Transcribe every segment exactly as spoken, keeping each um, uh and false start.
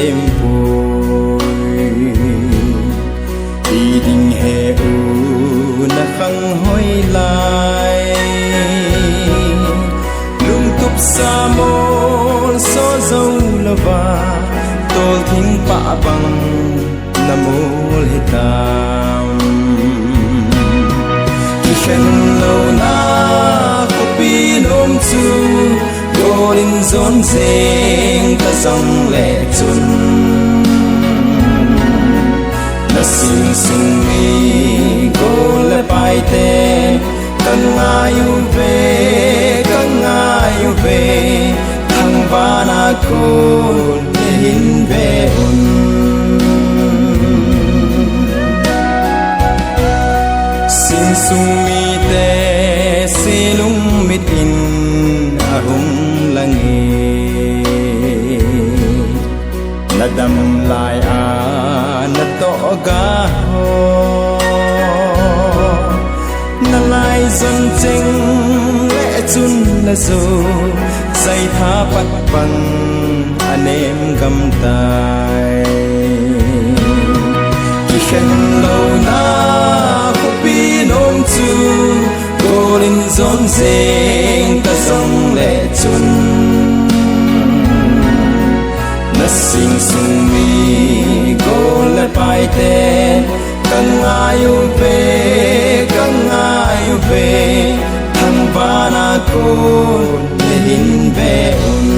Tempoi, i ding he u na khang hoi lai. Lungtup sa mol so zo lova, tol thing pa bang na mol hitam. Kikhen lo na khopi nom chu, gol in jon jeng ta jong le chun, na sing sung mi gol le pai te, ka ngai u ve, ka ngai u ve, thangvana kon na hin ve un. Sing sung mite silung mit in ahung lang e, na dam lai a na toh ga ho, na lai jon cheng le chun na jo, sai tha pat pan a nem gam tai. Kikhen lo na khopi nom chu, gol in jon jeng ta jong le chun, na sing sung mi gol le pai te, ka ngai u ve, ka ngai u ve, thangvana kon na hin ve un.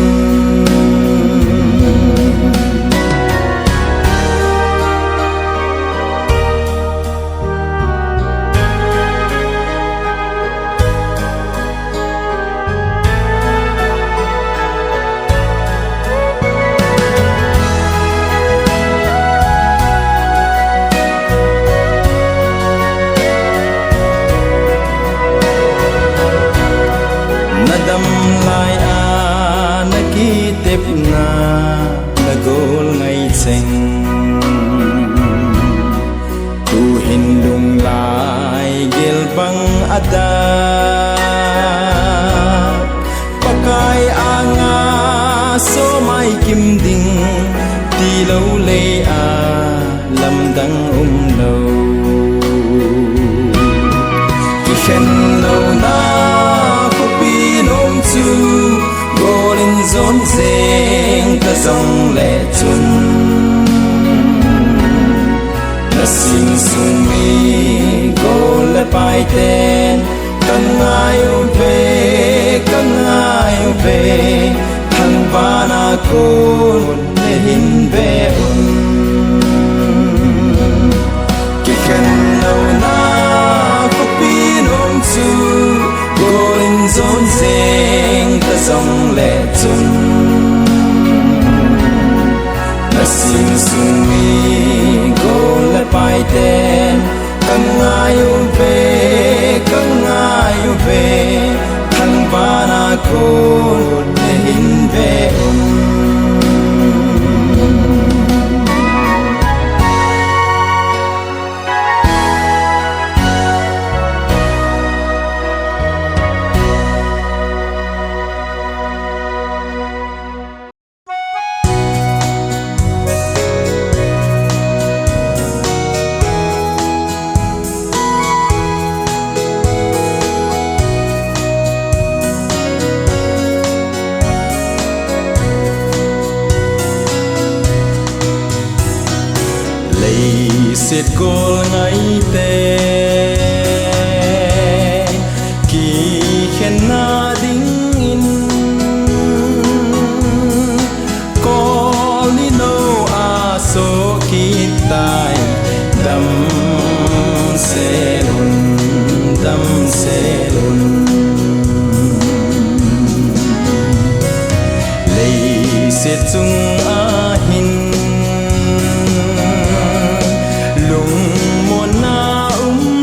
Na dam lai a na kitepna, na gol ngai cheng. Tuhin lunglai gel bang a da, Pakai anga so mai kim ding, ti lo le a lamdang um lo. Kikhen lo na khopi nom chu, gol in jon jeng ta jong le chun, na sing sung mi gol le pai ten, ka ngai u ve, ka ngai u ve, thangvana kon na hin ve un. Kikhen lo na khopi nom chu, gol in jon jeng ta jong le chun, na sing sung mi gol le pai ten, ka ngai u ve, ka ngai u ve, thangvana kon na hin ve un. Leiset gol ngaite kikhenna dingin, kol ni no a so kit tai, damsel un, damsel un. Leiset chung a hin lungmonna um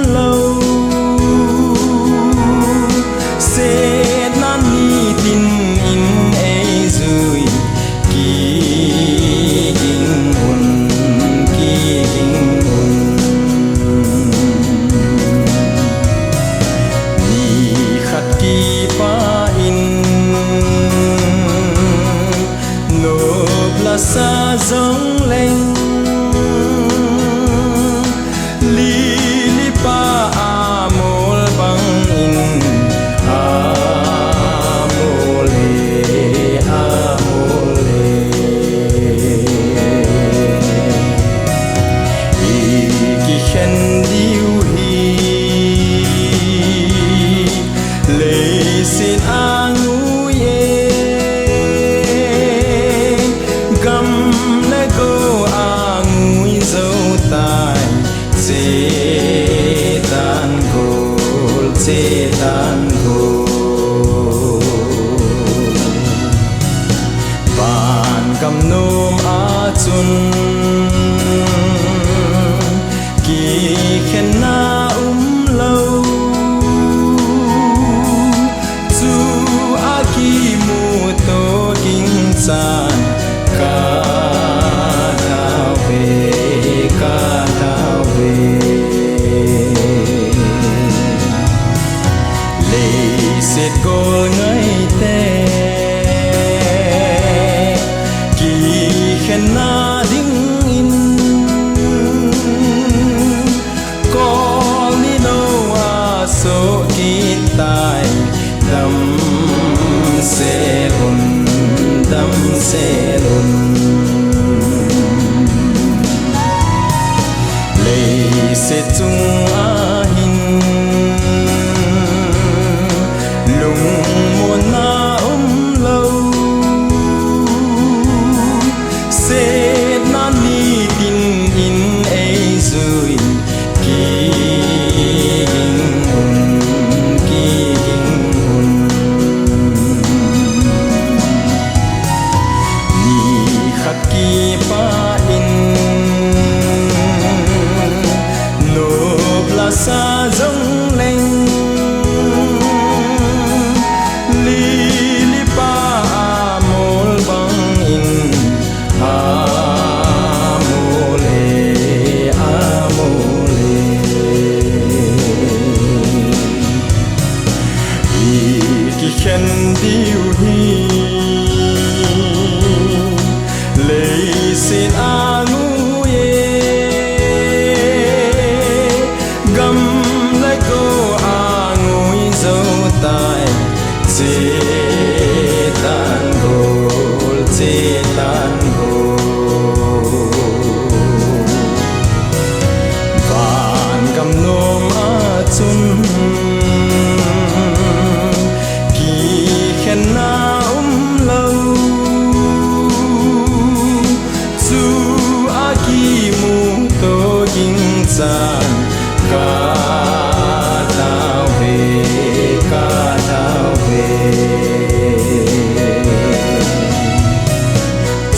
khen diu hi. Leiset angui e, gam le go angui jou tai. Chetan gol, chetan gol. Van gam nom a chun kikhenna umlou. Chu a kimuto ging chan ka tao ve, ka tao ve. Leiset gol ngaite kikhenna dingin kol ni lou a soh kit tai. Damsel un, damsel un. Leiset chung ahin lungmonna umlou. Setna nitin in eijui. Kiging un, kiging un. Ni khat kipah in nop la sa jong leng, lili pa a mol bang in, a mol e, a mol e. I kikhen diu hi. Leiset angui e, gam le go angui jou tai. Chetan gol, chetan gol. Van gam nom a chun kikhenna umlou. Chu a kimuto ging chan ka tao ve, ka tao ve.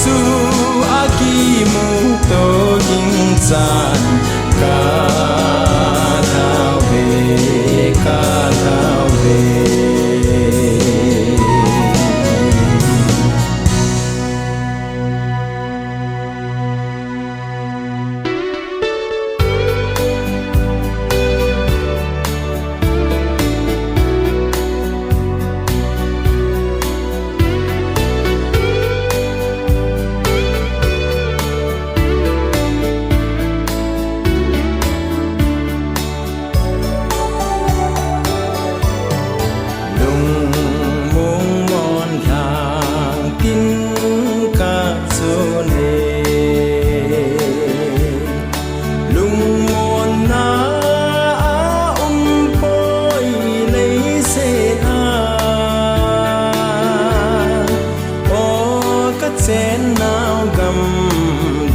Chu a kimuto ging chan ka tao ve, ka tao ve. Lungmong mon lhang tin ka chun e, lungmonna a um poi leiset a. O ka chennau gam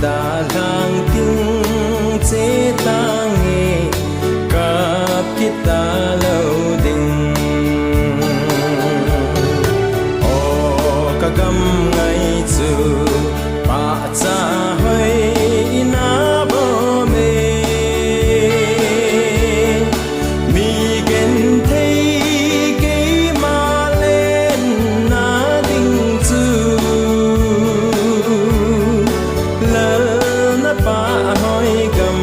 dalhang ting chetange, kap kit talou ding. O ka gam ngai chu pahcha hoi in abom e. Mi genthei keima lenna ding chu, lal na pahhoi gam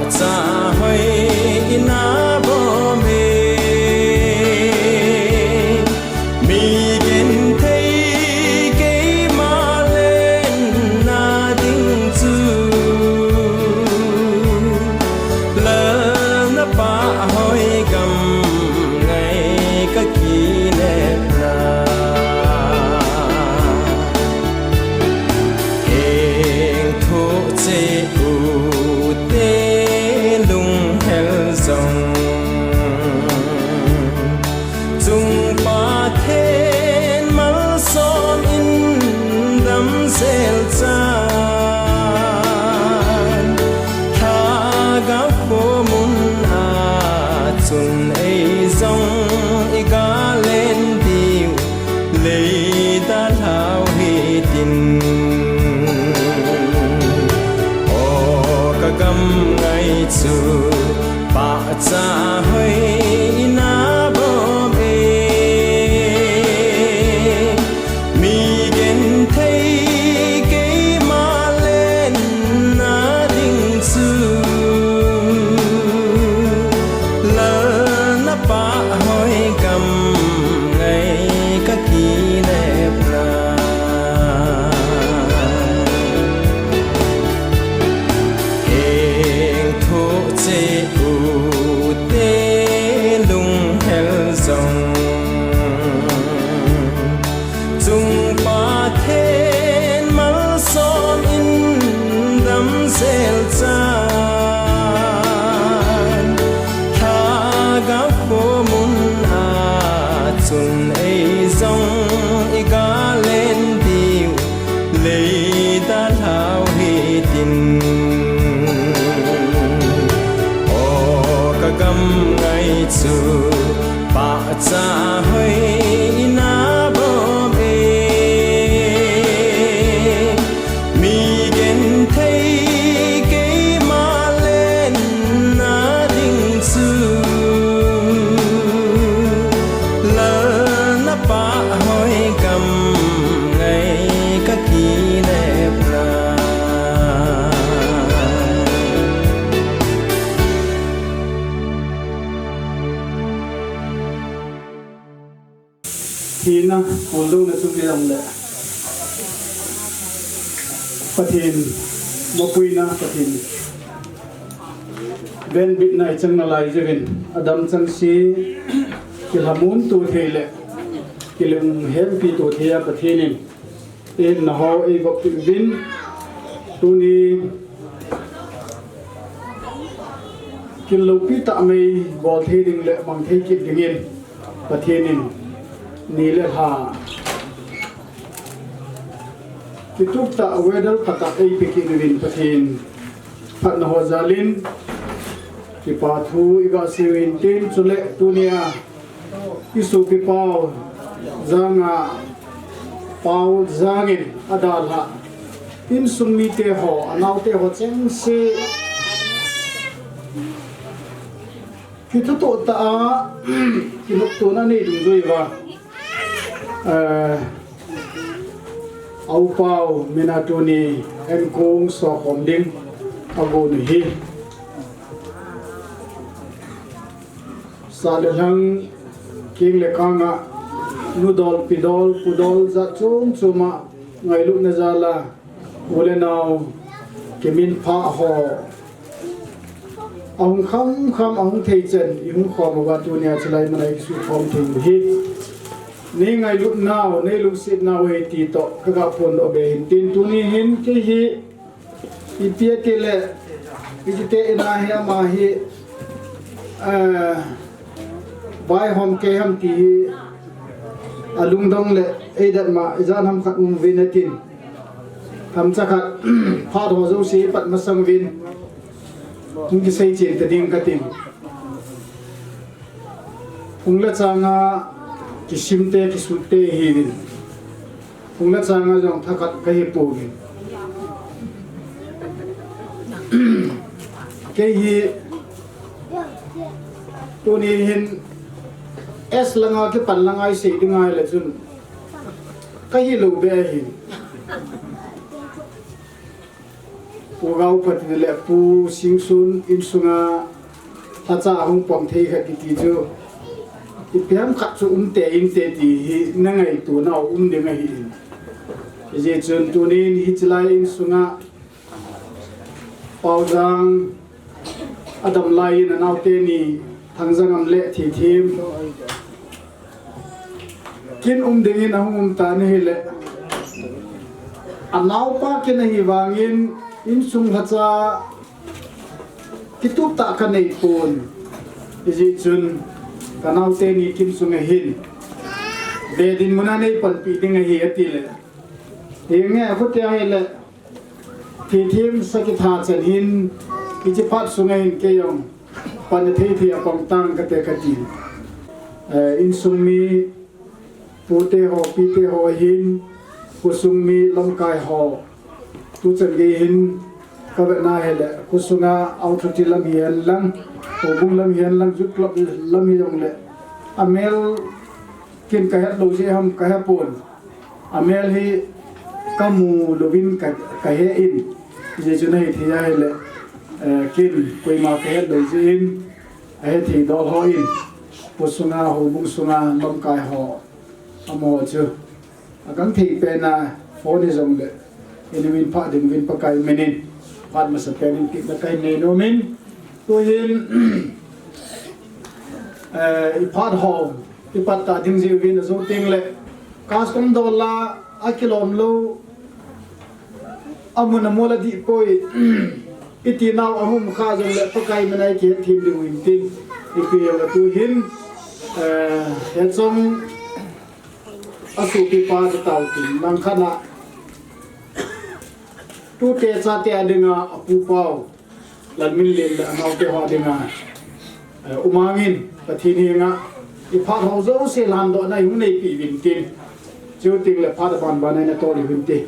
Cha hoi ina bom e, mi genthei keima lenna ding chu, lalna Pa hoi gam ngai ka kinepna. Heng thoh cheh u te lunghel jong, Chung Pathen malsom in damsel chan, Lhagao khomun a chun ei jong i ga len diu, lei dalhau hitin. O ka gam ngai chu, Pa cha hoi ina bom e, mi genthei keima lenna ding chu, lalna Pa hoi gam ngai ka kinepna. Heng thoh cheh u te lunghel jong, Chung Pathen malsom in damsel chan, Lhagao khomun a chun ei jong i ga len diu, lei dalhau hitin. O ka gam ngai chu, Pa cha hoi ina bom e, mi genthei keima lenna ding chu, lalna Pa hoi gam ngai ka kinepna. Thina, khuldona chung kei jongle, Pathen mapuina, Pathen venbitna i chang nalai jeh uvin, adam chengse kilhamun to thei le kilunghempi to thei a Pathen in, in naho ei vop uvin, tuni killoupi tah mei bol thei ding le mang thei kit dingin, Pathen in ni le lha kitup tah, weather phatah ei pe kit uvin, Pathen phatna ho jal in kipa thu i ga sei uvin tin, chule tunia i sopi Pau Jang a, Pau Jang in adalhah insung mite ho, anaote ho chengse kithutoh tah a kinoptona nei dungjui uva, eh, a u Pau min a tuni enkong sokhom ding agon u hi. Sah le lhang, keng le kang a, nudol, pidol, pudol, jat chom chom a ngailutna jal a u le nao kiminphah ho ahung kham kham, ahung thei chen i hung khom uva, tunia chulai mun a i kisukhom thei u hi nei ngailutnau, nei lungsetnau ahi ti toh ka ga phondoh be hin tin, tuni hin kei hi ipi ati le, iti te ina hi ama hi, eh, vaihom kei ham ti hi alungdong le, ei dat ma, ijat ham khat um uvin atin, themcha khat phat ho jouse i pat masang uvin hung kisei chen ta ding katin. Hung le chang a kisimte, kisutte hiuvin, hung le chang a jong thakhat kahi pouvin. Kei hi tuni hin S lang a kipan lang a i sei ding ahile chun kahilou be ahi. Pu Gaophat le Pu Singsun insunga lhacha ahung pang thei khat kiti chu, ipi ham khat chu umte inte ti hi na ngaito nau um ding ahi in. Hijeh chun tunin hiche lai insunga Paojang adam lai in anaote ni Thangjangam le Thithem kin um dingin ahung um tan ahile, anaopa kin ahi vangin insung lhacha kitup tah kanei pon. Hijeh chun kanaote ni kin sunga hin ve dinmun a nei panpi ding ahi atile, hinge khutia ahile, Thithem sakhi tha chan hin, hiche phat sunga hin kei jong pan thei thei a pang tang kate kati. Eh, insung mi pute ho, pite ho hin, khosung mi lamkai ho, tuchan gei hin kavet na hile, khosunga authority lam hihen lang, houbung lam hihen lang, youth club lam hijongle, amel kin kahet lou jeh ham kahepon. Amel hi kamu louvin ka, kahe in. Hijeh chun ahithei ahile, eh, kin koima kahet lou jeh in, ahithei dol ho in, khosunga, houbung sunga, lamkai ho, amaho chu agangthei pen a phone hijongle, ina min pha ding uvin Pakai minin phat masapen in kipna kahin nei nomin, tuhin, eh, iphat ho ipat ta ding jeh uvin ajou tengle, custom dol a akilom lou, amun amol adih poi, iti nau ahung kha jongle Pakai mina ikihet them diu hintin, ipi jongle tuhin, eh, hiche chong asopipa chu tao tin, langkhat a tute chate a dinga apupau Lalminlen le anaote ho dinga, eh, umangin Pathen henga iphat ho jouse lhandohna ihung neipi uvin tin, chuteng le phat abanban a ina tol uvin te.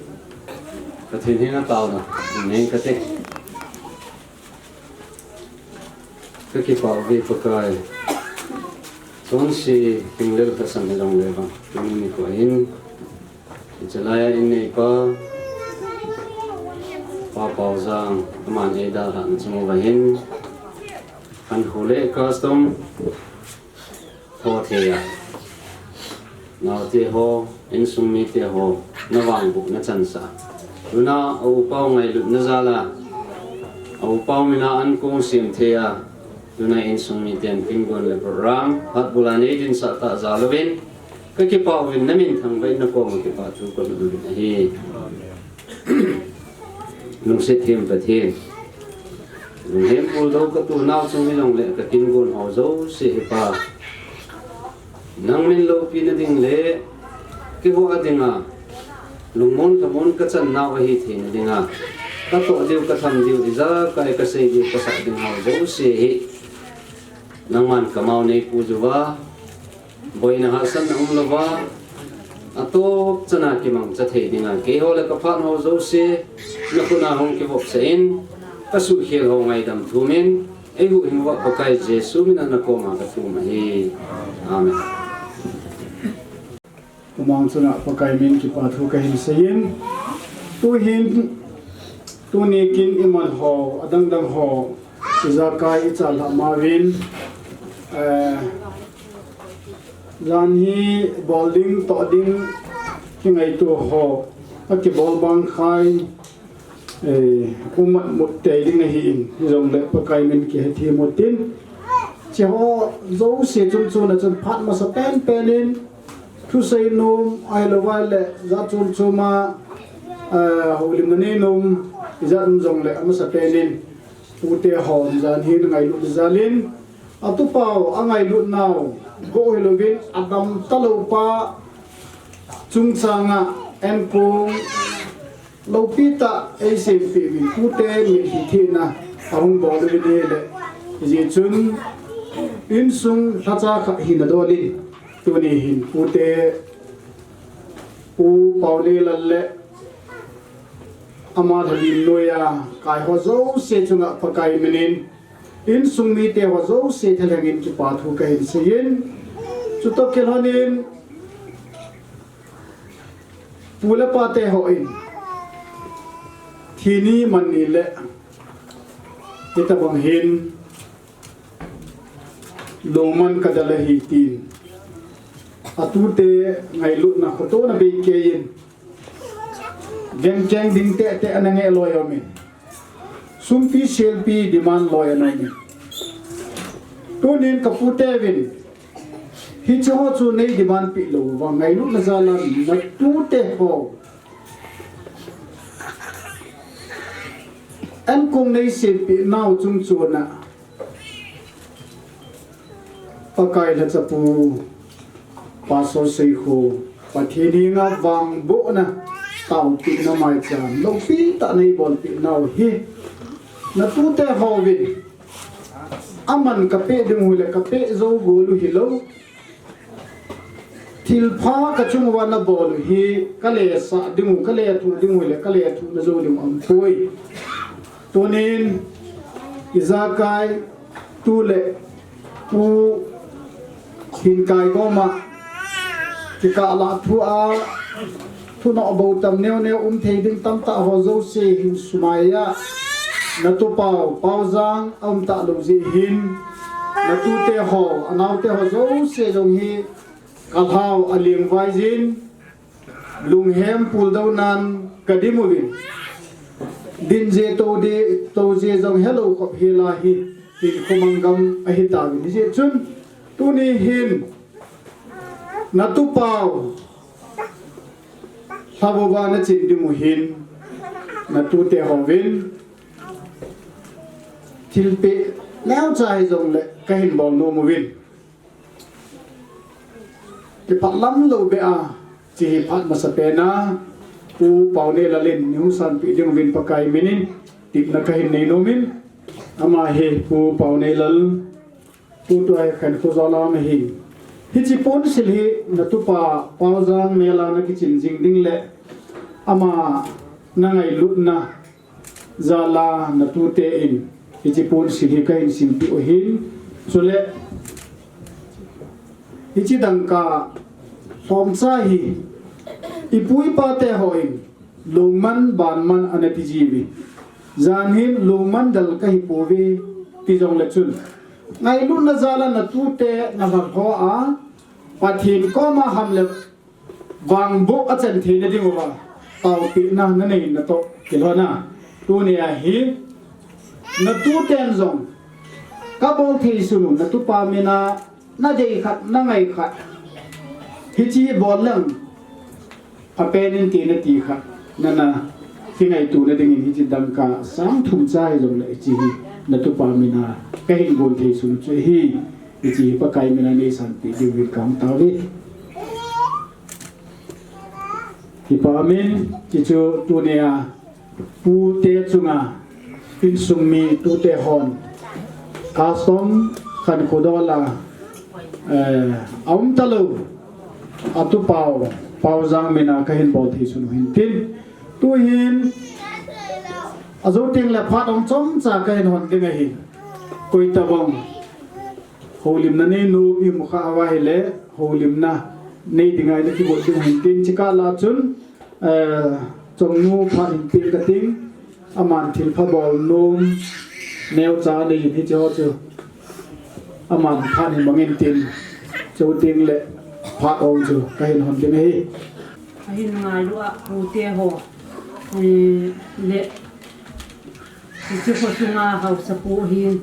Pathen henga taona nei kate. Kakipah uve Pakai. Chonse hinglel lhasam hijongle vang, tuni nikho hin hiche laiya inneipa Pa Paojang aman eidalhahna chunguva hin, khankho le custom tho thei a, naote ho, insung mite ho navangboh nachansah a, tuna a upau ngailutna jal a, a upau mina ankong sem thei a, tuna insung miten Pingon le Program phatbul a neidinsah tah jal uvin, kakipah uvin, namin thangvah in nakoma kipathu kahin uvin ahi. Lungset them Pathen, lunghem puldou katoh nau chung hijongle kakingon ho jouse hi Pa, nang min loupina ding le keiho a dinga lungmon lhamon kachan nau ahi theina dinga, katoh diu katham diu, ijakai kasei diu kasah ding ho jouse hi nangman kamao neipuijuva, boina hahsatna umlouva, atop chana kimangcha thei dinga, keiho le kaphat ho jouse nakhut a hung kivopsah in, kasuhkhel ho ngaidam thumin, eihuhhing uva Pakai Jesu mina nakoma kathum ahi. Amen. Kamang chunga Pakai min kipathu kahin seiyin, tuhin, tuni kin iman ho, adangdang ho, ijakai ichalhah ma uvin, eh, jan hi bol ding, toh ding, kingaito ho, akibol bang khai, eh, umat mut tei ding ahin, hijongle Pakai min kihethem utin, hiche ho jouse chunchon a chun phat masa penpen in, thusei nom ahilouva le jat chom chom a, eh, houlimna nei nom ijat um jongle amasapen in, pute hon jan hin ngailut jal in, atupau angailut nau, go hilouvin adam talou pa chungchang a, enkong loupi tah eisempeh uvin, pute mitlhi thehna ahung bol uvin ahile, hijeh chun insung lhacha khat hina dol in, tuni hin pute Pu Paonelal le ama lhalim noiya kai ho jouse chunga Pakai minin, insung mite ho jouse thalheng in kipathu kahin seiyin, chutoh kilhon in, pu le pate hon Thi ni man ni le, hitabang hin lungman kadel ahi tin, atute ngailutna khotona bei keiyin, vengkeng ding tehteh ana nge loi aumin, sumpi selpi demand loi ana umin. Tunin kapute uvin, hiche ho chu nei demand peh lou vang, ngailutna jal a natute ho ankong nei sempeh nau chungchona, Pakai lhachapu Pastor Seikho, Pathen henga vangbohna, taopehna maicham loupitah a neibolpeh nau hi, natute hovin, aman kapeh ding u le kapeh jou gol u hilou, thilpha kachung uva nabol u hi, kalesah ding u, kalethuh ding u le kalethuhna jou ding u aumpoi. Tunin ijakai tu le pu Hinkai koma kikah lah thu a, thunoh bou tam neo neo um thei ding tamtah ho jouse hin sumai a, natupau Paujang aum talou jeh hin, natute ho, anaote ho jouse jong hi kalhau alengvai jin, lunghem puldounan kadim uvin, din je tou je, tou je jong helou khop hel a hi, hinkho manggam ahitauvin. Hijeh chun tuni hin natupau lhavova nachen ding u hin, natute hovin thilpeh neocha hijongle kahin bol nom uvin. Kipah lamlou beh a, hiche hi phat masapen a Pu Paoneilal in neihung sanpeh ding uvin Pakai min in tepna kahin nei nom in, ama hi Pu Paoneilal, tutua hi Khankho jol a um ahi. Hiche ponsil hi natupa Paojang mel a nakichen jing ding le ama nangailutna jal a natute in hiche ponsil hi kahin simpeh u ahin. Chule hiche dangka lhomcha hi ipu ipate hon lungman banman anati jiuve. Jan hin lungman del kahipouve ti jongle chun, ngailutna jal a natute nalhalho a, Pathen koma ham le vangboh achan theina diuva taopehna nanei natoh kilhona, tunia hi natuten jong kabol thei sun u, natupa min a nadei khat, nangai khat, hiche bol leng phapen inte nati khat, nana kingaituna dingin hiche dangka sang thum cha hijongle hiche hi natupa min a kahin bol thei sun u chu ahi. Hiche hi Pakai min a neisanpeh diuvin kahung tao uve. Kipah umin, hichu tunia pute chunga insung mi tute hon custom Khankho dol a, eh, aum talou, atupau Paojang min a kahin bol thei sun u hintin, tuhin ajou tengle phat hung chomcha kahin hon ding ahi. Koitabang houlimna neinom imu kha uva ahile, houlimna nei dinga ina kibol ding u hintin, hiche kah lah a chun, eh, Chongnu phat hin peng kating, aman thilpha bol nom neocha anei in hiche ho chu aman phat hin mang intin, chuteng le phat hung chu kahin hon ding ahi. Ahin ngailu a pute ho, eh, le hiche khosunga haosapu hin,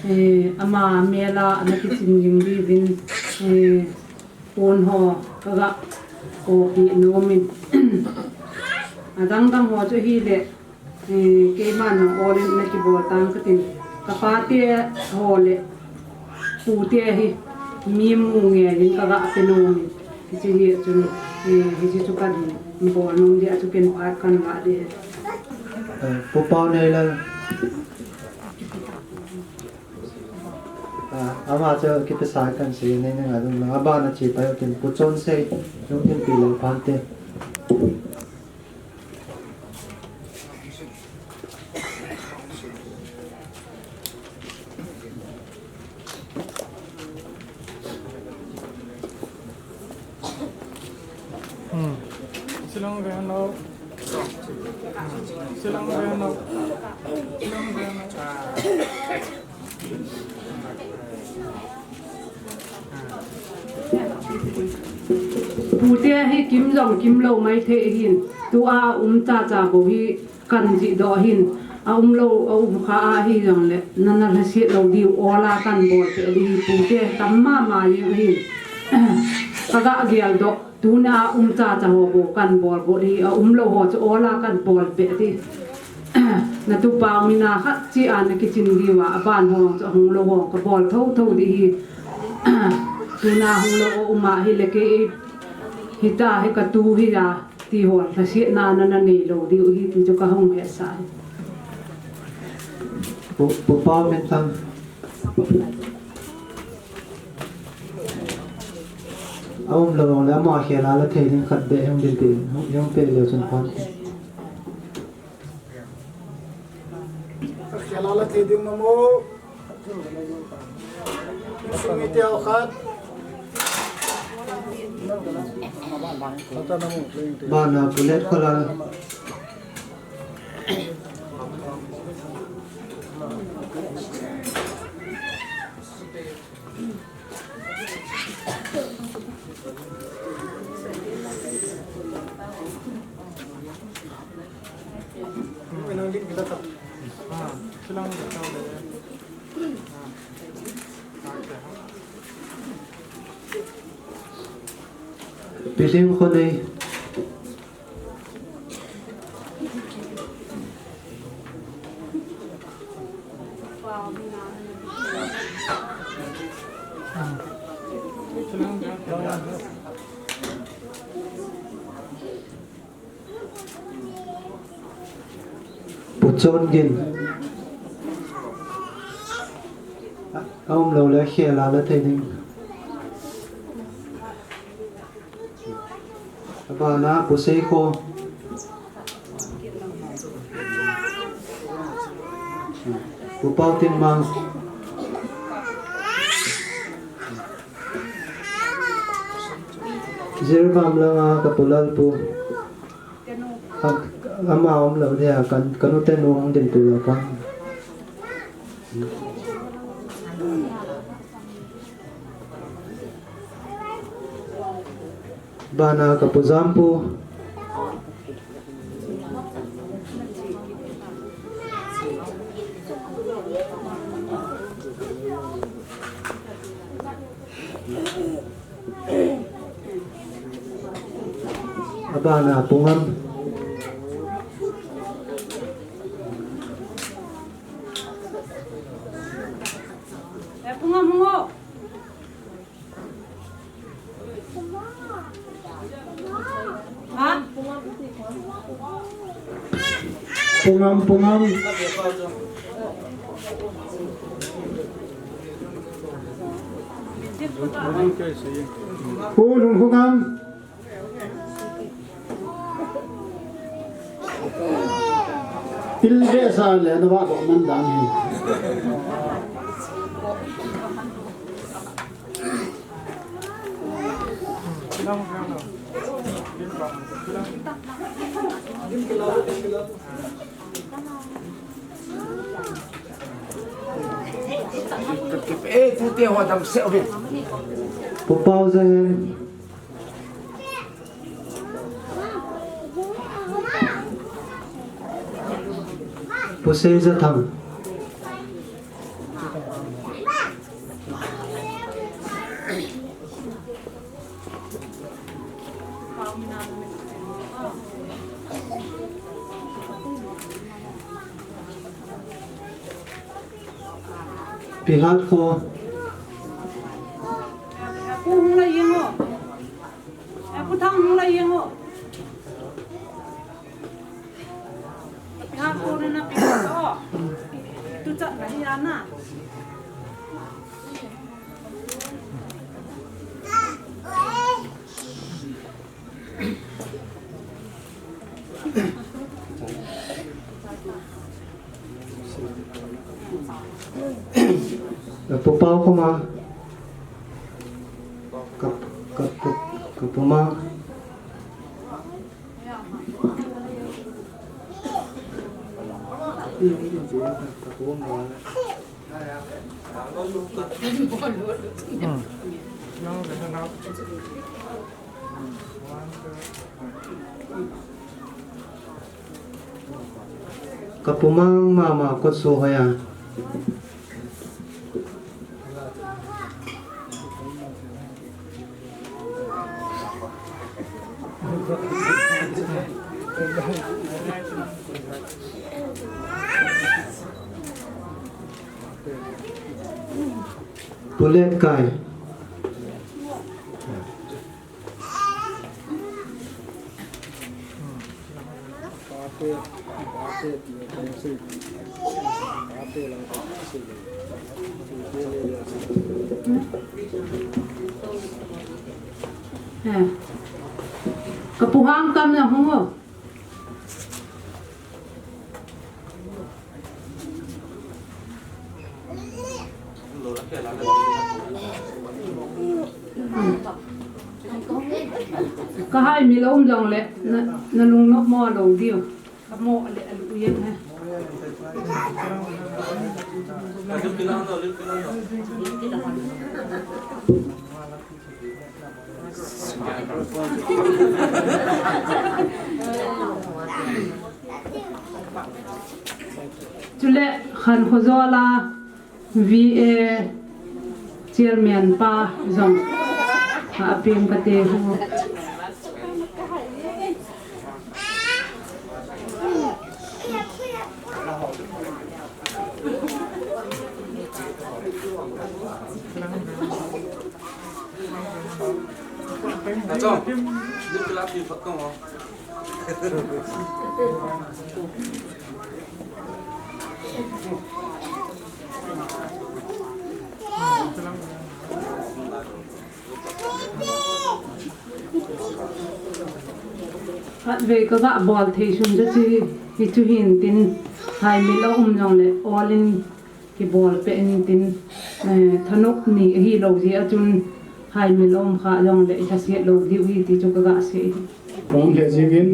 eh, ama mel a ana kichen jing diuvin, eh, pon ho kaga kopeh nom in. Adang dang ho chu hile, eh, keiman jong ol in ana kibol tang katin, kapate ho le pute hi mi mu nge hin kaga pe nom in. Hiche hi chun, eh, hiche chu kahin bol nom dia chu ken phat kahin la ding. Eh, Pu Paoneilal. Ah, ama chu kipasa kahin sei nei nei nga ding lang. Abana che pai u tin Pu Chonsei, Lungthim Pi Lal Phante. Hmm. Shillong ve han lo. Pute hi kim jong kim lou maithei hin, tua um chacha bou hi kan jih doh hin, aum lou, aum kha ahi jongle, nana lhaset lou diu, ola kan bol peh ding hi, pute tam mama jeng ahin. Kaga gel doh, tuna aum chacha ho bou kan bol bou hi, aum lou ho chu ola kan bol peh ding. Natupa mina khat chi a nakichin diu a, aban ho chu ahung lou ho kabol thotho ding hi. Tuna hung lou aum ahile kei, hita hi katu hi a, ti ho lhasetna nana nei lou diu hi ti chu kahung hetsah hi. Pu, Pu Pau Minthang. Aum lou le ama khel a la thei ding khat beh hung din pe, hung pe leu chun pon. Khel a la thei ding mamo. Sumi te au khat. Bana Pu Letkholal. Pi Lhingkhonei. Pu Chongin. Aum lou le khel a la thei ding. Abana Pu Seikho. Pu Paotinmang. Jiribam langa ka Pu Lalpu. Am-, ama um lou dia kan, kanu tenu hung din pu lou kan. Bana ka Pu Jampu. Abana Pu Ngam. Eh, Pu Ngam, Pu Ngam. Ha? Pu Ngam, Pu Ngam. Pu Lhungkhungam. Pil ve sa le na va ko man dan hi. Eh, tu te ho dam se o. Pu Pau Zahen. Pu Seizathang. Pi Hatkho. Pu hung la yeng o. Eh, Pu Thang hung la yeng o. Pi Hatkho na na pi o. Tu chat na hi ana. Pu Pau Khoma. Ka, ka, ka, ka Pu Ma. Ka pumang mama kutsu hoiya. Pulet kai. Eh. Ka pu hang kam na hung o. Ka haimil a um jongle, na, na lungnop mo lou diu. Ka mo le a lu yeng he. Chule Khankhojola V A chairman pa jong a peng kate ho. Khatvei ka ga bol thei sun ja chi hi chu hin tin, haimil a um jongle all in kibol peh in tin, eh, thanop ni ahi lou jeh a chun haimil a um kha jongle i lhaset lou diu hi ti chu ka ga sei. Pang he jingin.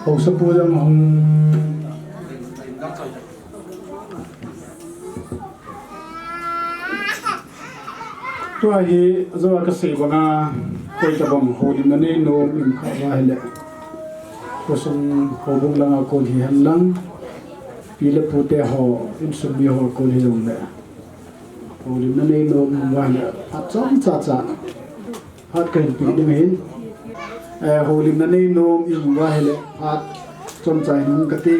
Haosapu jong hung. Tua hi, ajoa kasei banga, koi tabang houlimna neinom um kha uva ahile, khosung houbung langa kon hihen lang, pi le pute ho, insung mi ho kon hijongle, houlimna neinom um uva ahile, phat chomcha cha, phat kahin pe ding ahin. Eh, houlimna neinom um uva ahile, phat chomcha hin hung kate.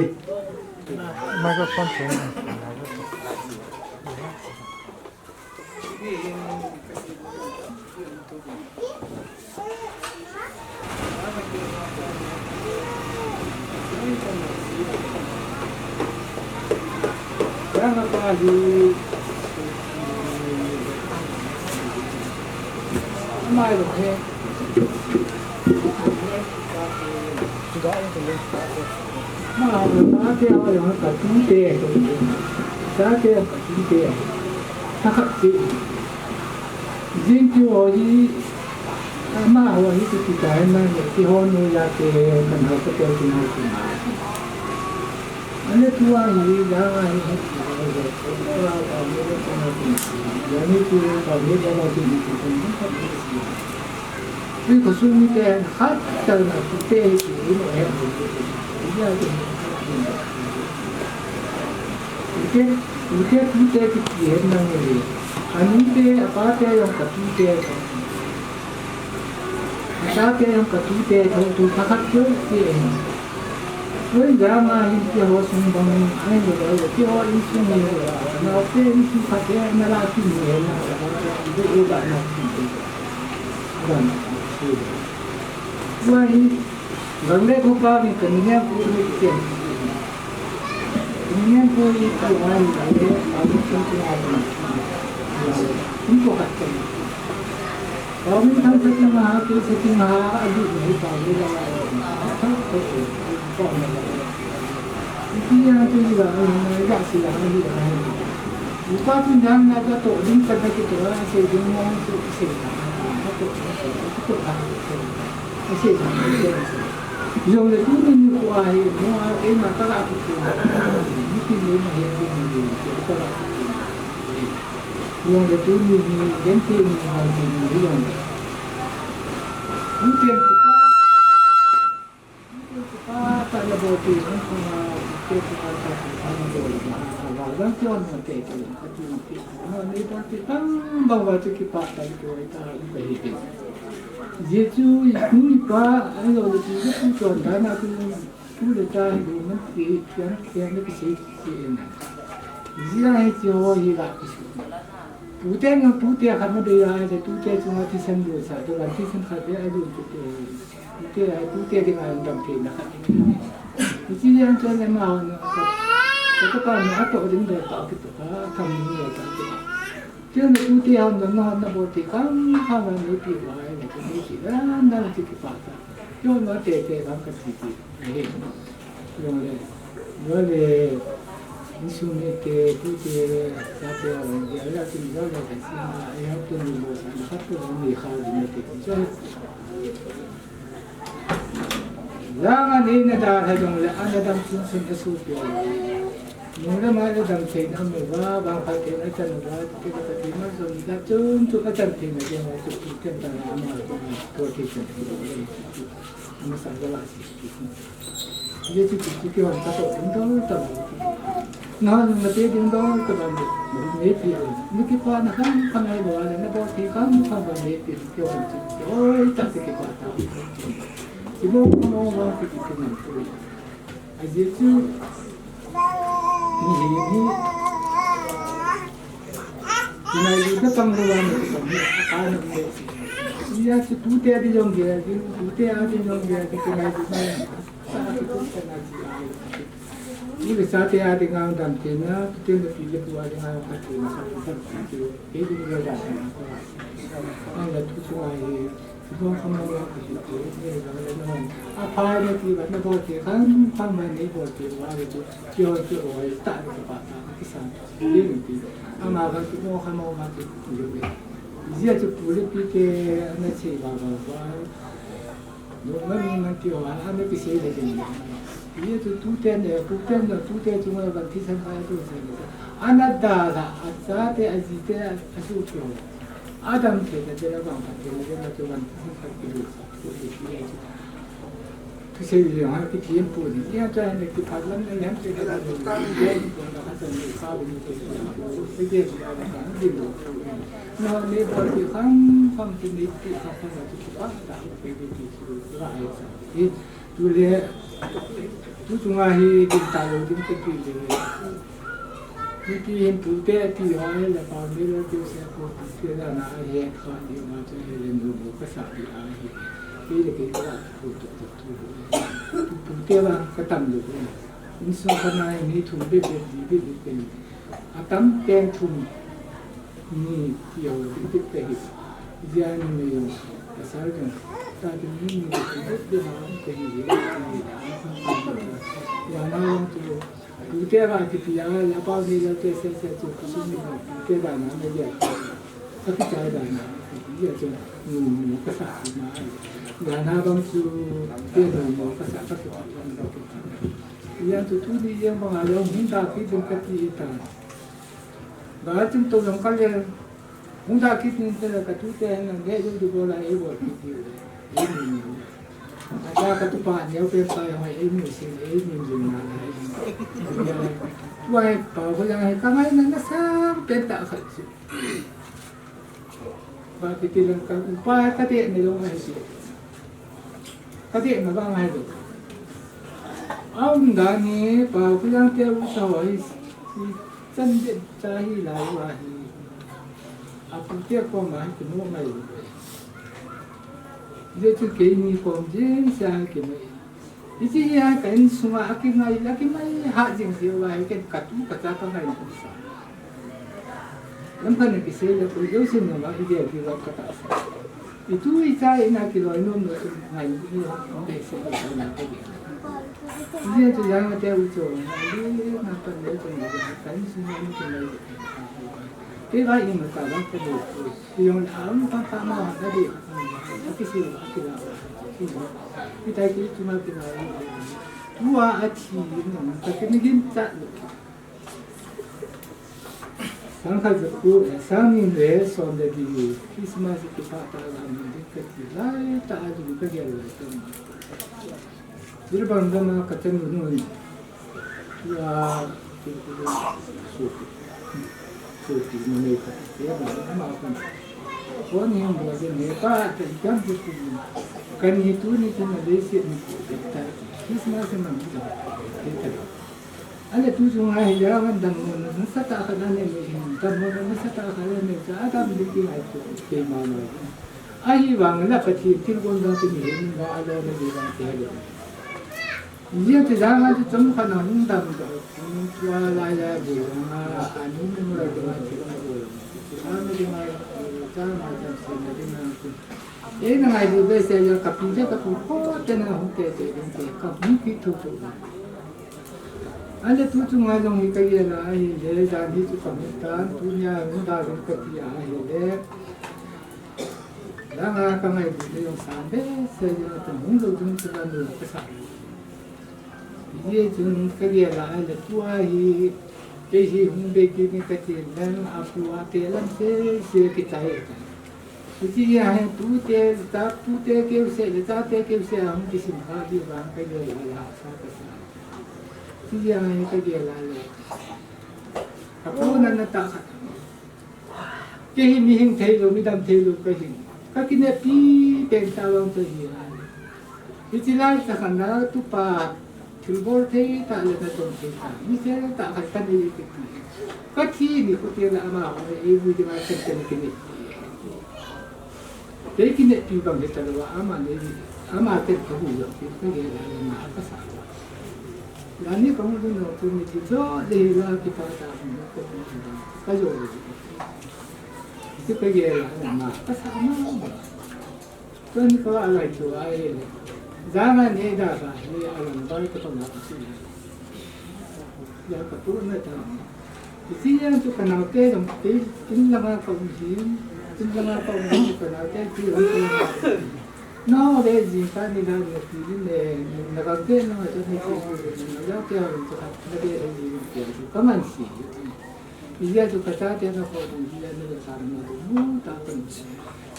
Microphone. Ama, ama te ho jong ka tute, ka tute, ka tute. Tha khat ti. Jing chu ho hi, amaho hi chu ti tai na, ti ho nu ya te, kan ho ka te ti na ti na. Ane tua hi, ya hi, ya ni tu, ka ni da la ti ni ti. Tui khosung mite khat tah na tute hi ino he. Tute, tute, tute kiti hen nang e. Anute, apate jong katute. Atate jong katute, tho tu pakhat keu ti en. Tui jama hin keiho sung bang, ai lo lo, keiho insung hi lo, naote insung khat he, na la ti ni he, na la ti ni he, na la ti ni he. Tua hi, gang le ko pa ni ka ni ngen ko ni ken. Ni ngen ko ni ko ai ni le, a ni ko ko ai ni. Ni ko ka ken. Ka ni thang sa ti ma ha, ki sa ti ma ha, a du ni pa ni la la. Thang ko ko ko ni la. Ni ya ti la ni la si la ni la. Upa tu jang na ka to ding ka ta ki to na se ding mo se se na ka to se se to ka se se na se se. Jong le tuni nikho a hi, mo a, keima tah a kitu. Ni ti ni ma he ti ni ni, ke tah a kitu. Jong le tuni ni, len ti ni, ha ti ni, jong le. Ni ti ni pa, ni ti ni pa, ta ya bo ti, ni ko ma, ti ni pa, ta ti pa, ni bo ma, ha, ha, jong ti on ma te ti, ka ti ni ti. Ma ni ta ti, tang, bang wa ti ki pa, ta ki wa ta, ni ta hi ti. Jesu, i pu i pa, a lo le pu le pu chon dan a pu, pu le cha hi lo man ti, pian, pian le ki sei, sei en. Jia hi chi ho hi la ki sei. Pu te nga pu te khat ma de ya, le tu te chunga thisan lo sa, tu van thisan khat de a lo tu te. Pu te, pu te de nga dam te na khat. Ni chi yang chon le ma ho na, ka, ka pa na a to ding de ta ki to, a, tham ni le ta ki. Tun na tu te ham na na na bo te kam kam na ni pi wa na tu ni ki na na ti ki pa ta. Yo na te te kam ka ti ti. He. Yo le. Yo le. Ni su ni te tu te sa te wa ni ya la ti ni yo le ka si na e ha tu ni bo sa na ha tu ni kha ni te. Jang a ni na da ha jong le, a na dam sun sun a su pia. Nu le ma le dam thei na mu va, vang pha thei na chan va, te ka ti ma jong da chun chu a chan thei na jong chu chu ken ta na ma ko ti chen. Ma sa ga la si. Ye chu chu ki wan ta to ding dol ta. Na na te ding dol ta ba ni. Ni pi ni ki pa na khang khang ai ba le na bo ti khang khang ba ni pi ki wan chu. Oi ta ki pa ta. Ki mo mo mo ki ki ki ni. A Jesu ni hi ni. Kinai lu ta pang lo wa ni pang ni. A ka ni ni. Ya chu tu te di jong ge, tu te a di jong ge, ki kinai lu ta. Sa ki tu ta na ji. Ni le sa te a di ngau dam te na, tu te na pi le pu a di ngau ka te na, ka tu ta ki. Ke di ni le da na ko. Ang la tu chu ai. Bong kham bong kham bong. A phai na ti ba na bo ti kham kham ba ni bo ti wa le tu. Kyo kyo oi ta ni pa ta ki sa. Ni ni ti. Ama ba ki mo kham mo ma ki. Yo ni. Jia chu pu le pi te na che ba ba ba. Lo ma ni man ti wa a na ki se le ni. Jia chu tu te ne pu te na tu te chu ma ba ti san ba tu se. Ana da la a cha te a ji te a su kyo. Adam te na te na bang te na te na te wan te na te lu sa. Te se ye ha ki tien pu ni. Ya cha ne ki phat lam ne yan te na lu. Ye ni ko na ka sa ni ka bu ni te. Te ye ni ka na di lu. Na ne ba ki kham kham ti ni ti kham kham ti ki pa ta. Te ki ti su la ai sa. Ye tu le tu chunga hi din ta lo din te ki le. Ni ti hin tu te ti ho le pa me lo ti se ko ti te la na he kha ni ma te he le nu mo ka sa ti a hi. Ti le ke ka tu tu tu tu. Tu te la ka tam lo. Ni so ka na ni thum be be di be be be. A tam ten thum ni ti ho ti te hi. Jia ni me yo. Ka sa ka. Ta ti ni ni te te ma te hi. Ya na lo tu. Tute ba kiti a, la pau ni la te se se chu kusum ni tute ba na me ya. A ki chai ba na, ya chu nu nu ka sa na. Ya na bang chu te nu nu ka sa ka ki. Ya chu tu ni ya ba lo hung da ki ding ka ti ta. Ba chim to long ka le. Hung da kit ni te ka tu te na ne yo du bo la e bo kit ni. E ni ni. A ta ka tu pa ne pe pa yo e ni si e ni ni na na. Tu ai pa ko yang he ka ngai na na sa pe ta kha si. Ba kit ti lang ka pa ka te ne lo ngai si. Ka te na ba ngai do. Aum da ni pa ko yang te u sa wa hi. Chan de cha hi lai wa hi. A pu te ko ma hi ki mo mai. Jesu keini kom jeng sa ki mai. Hiche hi a ka insunga a kingai, a kingai ha jing jeh uva hi ken ka tu ka cha ka ngai na sa. Lam khat na kisei le koi jousen noma hi dia ki va ka ta sa. I tu i cha ina kiloi nom nom chu ngai ni behseh na ka dia. Hijeh chun jang a te u cho na, na pan le chun ka insunga ni kingai. Kei va ima ta va ka dia. Jong le a um pa pa ma ha ka dia. Ka kisei va kila. Itai ki chunga pina. Tua athi nang ka kini gin ta. Sang khat za ku, eh, sang ni le som le li Christmas kipa ta la min di ka ti lai ta a du ka gel lai ta. Dir bang da ma ka chan nu nu. Tua, so, so ti ma ne ka ti ya ma ma ka. Ko ni hum ba de ne pa ta i kam ti ku. Ka ni tu ni ti na le se ni ku ta. Christmas ma ni ta. Ale tu chung a hi ya ngan dam mo na sa ta kha na ne me hin, dam mo na sa ta kha na ne cha, a dam di ki ai ko ke ma ma. A hi vang la Pathen thilgon dang ti mi hin ba a lo na di vang te le. Ye ti dang a ti chom kha na hung dam da, hung tua la ya bu ma, a ni ni mo la di ma ti ma bu. A me di ma, cha ma cha se na di ma ti. E na ngai bu be se ya ka pi ja ka pi ko te na hung te te te ka hung ki thu thu. Ande tu chunga jong hi ka gel a ahile, jan hi chu ka mu tan, tunia hung da jong ka ti a ahile. Langa ka ngai bu le jong san behseh jong a tan hung lou jong chu lam lou ka sa. Hijeh chun ka gel a ahile tua hi, kei hi hung be kit ni ka ti lam a pu a te lam seh seh kichai. Hiche a hin tute, ta, tute keu seh le, tate keu seh a hung kisim kha di vang ka gel a la sa ka sa. Hiche a hin ka gel a le. Ka pu na na ta kha. Kei hi mi hing thei lou, mi dam thei lou ka hin. Ka kineppi pen ta vang ka hi a. Hiche lai ta khan na tupa thilbol thei ta le na ton thei ta. Mi thei ta khan ka nei ka ti. Ka thi ni ko te la ama ho ei vui de ma chen chen kine. Kei kineppi bang he ta lou a ama nei ama ten ka vui lou ki ka ge la ma ka sa. La ni ka mu dun lou tu ni ti jo le la ki pa ta mu ko ka jo le. Ti ka ge la ma ka sa ma. Tun ko a lai chu a e le. Jana ne da ba ni a lang ba ka tong na ka si. Ya ka tu na ta. Ti yang chu ka nau te jong te tin la ma ka um hi. Tin la ma ka um hi ka nau te ti la ka um. No le ji ka ni la ni ti ni le na ka te no ta ni ti na ya te a chu ka na te ji ka man si. Ijeh chu ka chate na kho ding, ijeh na le sa na du mu ta kan.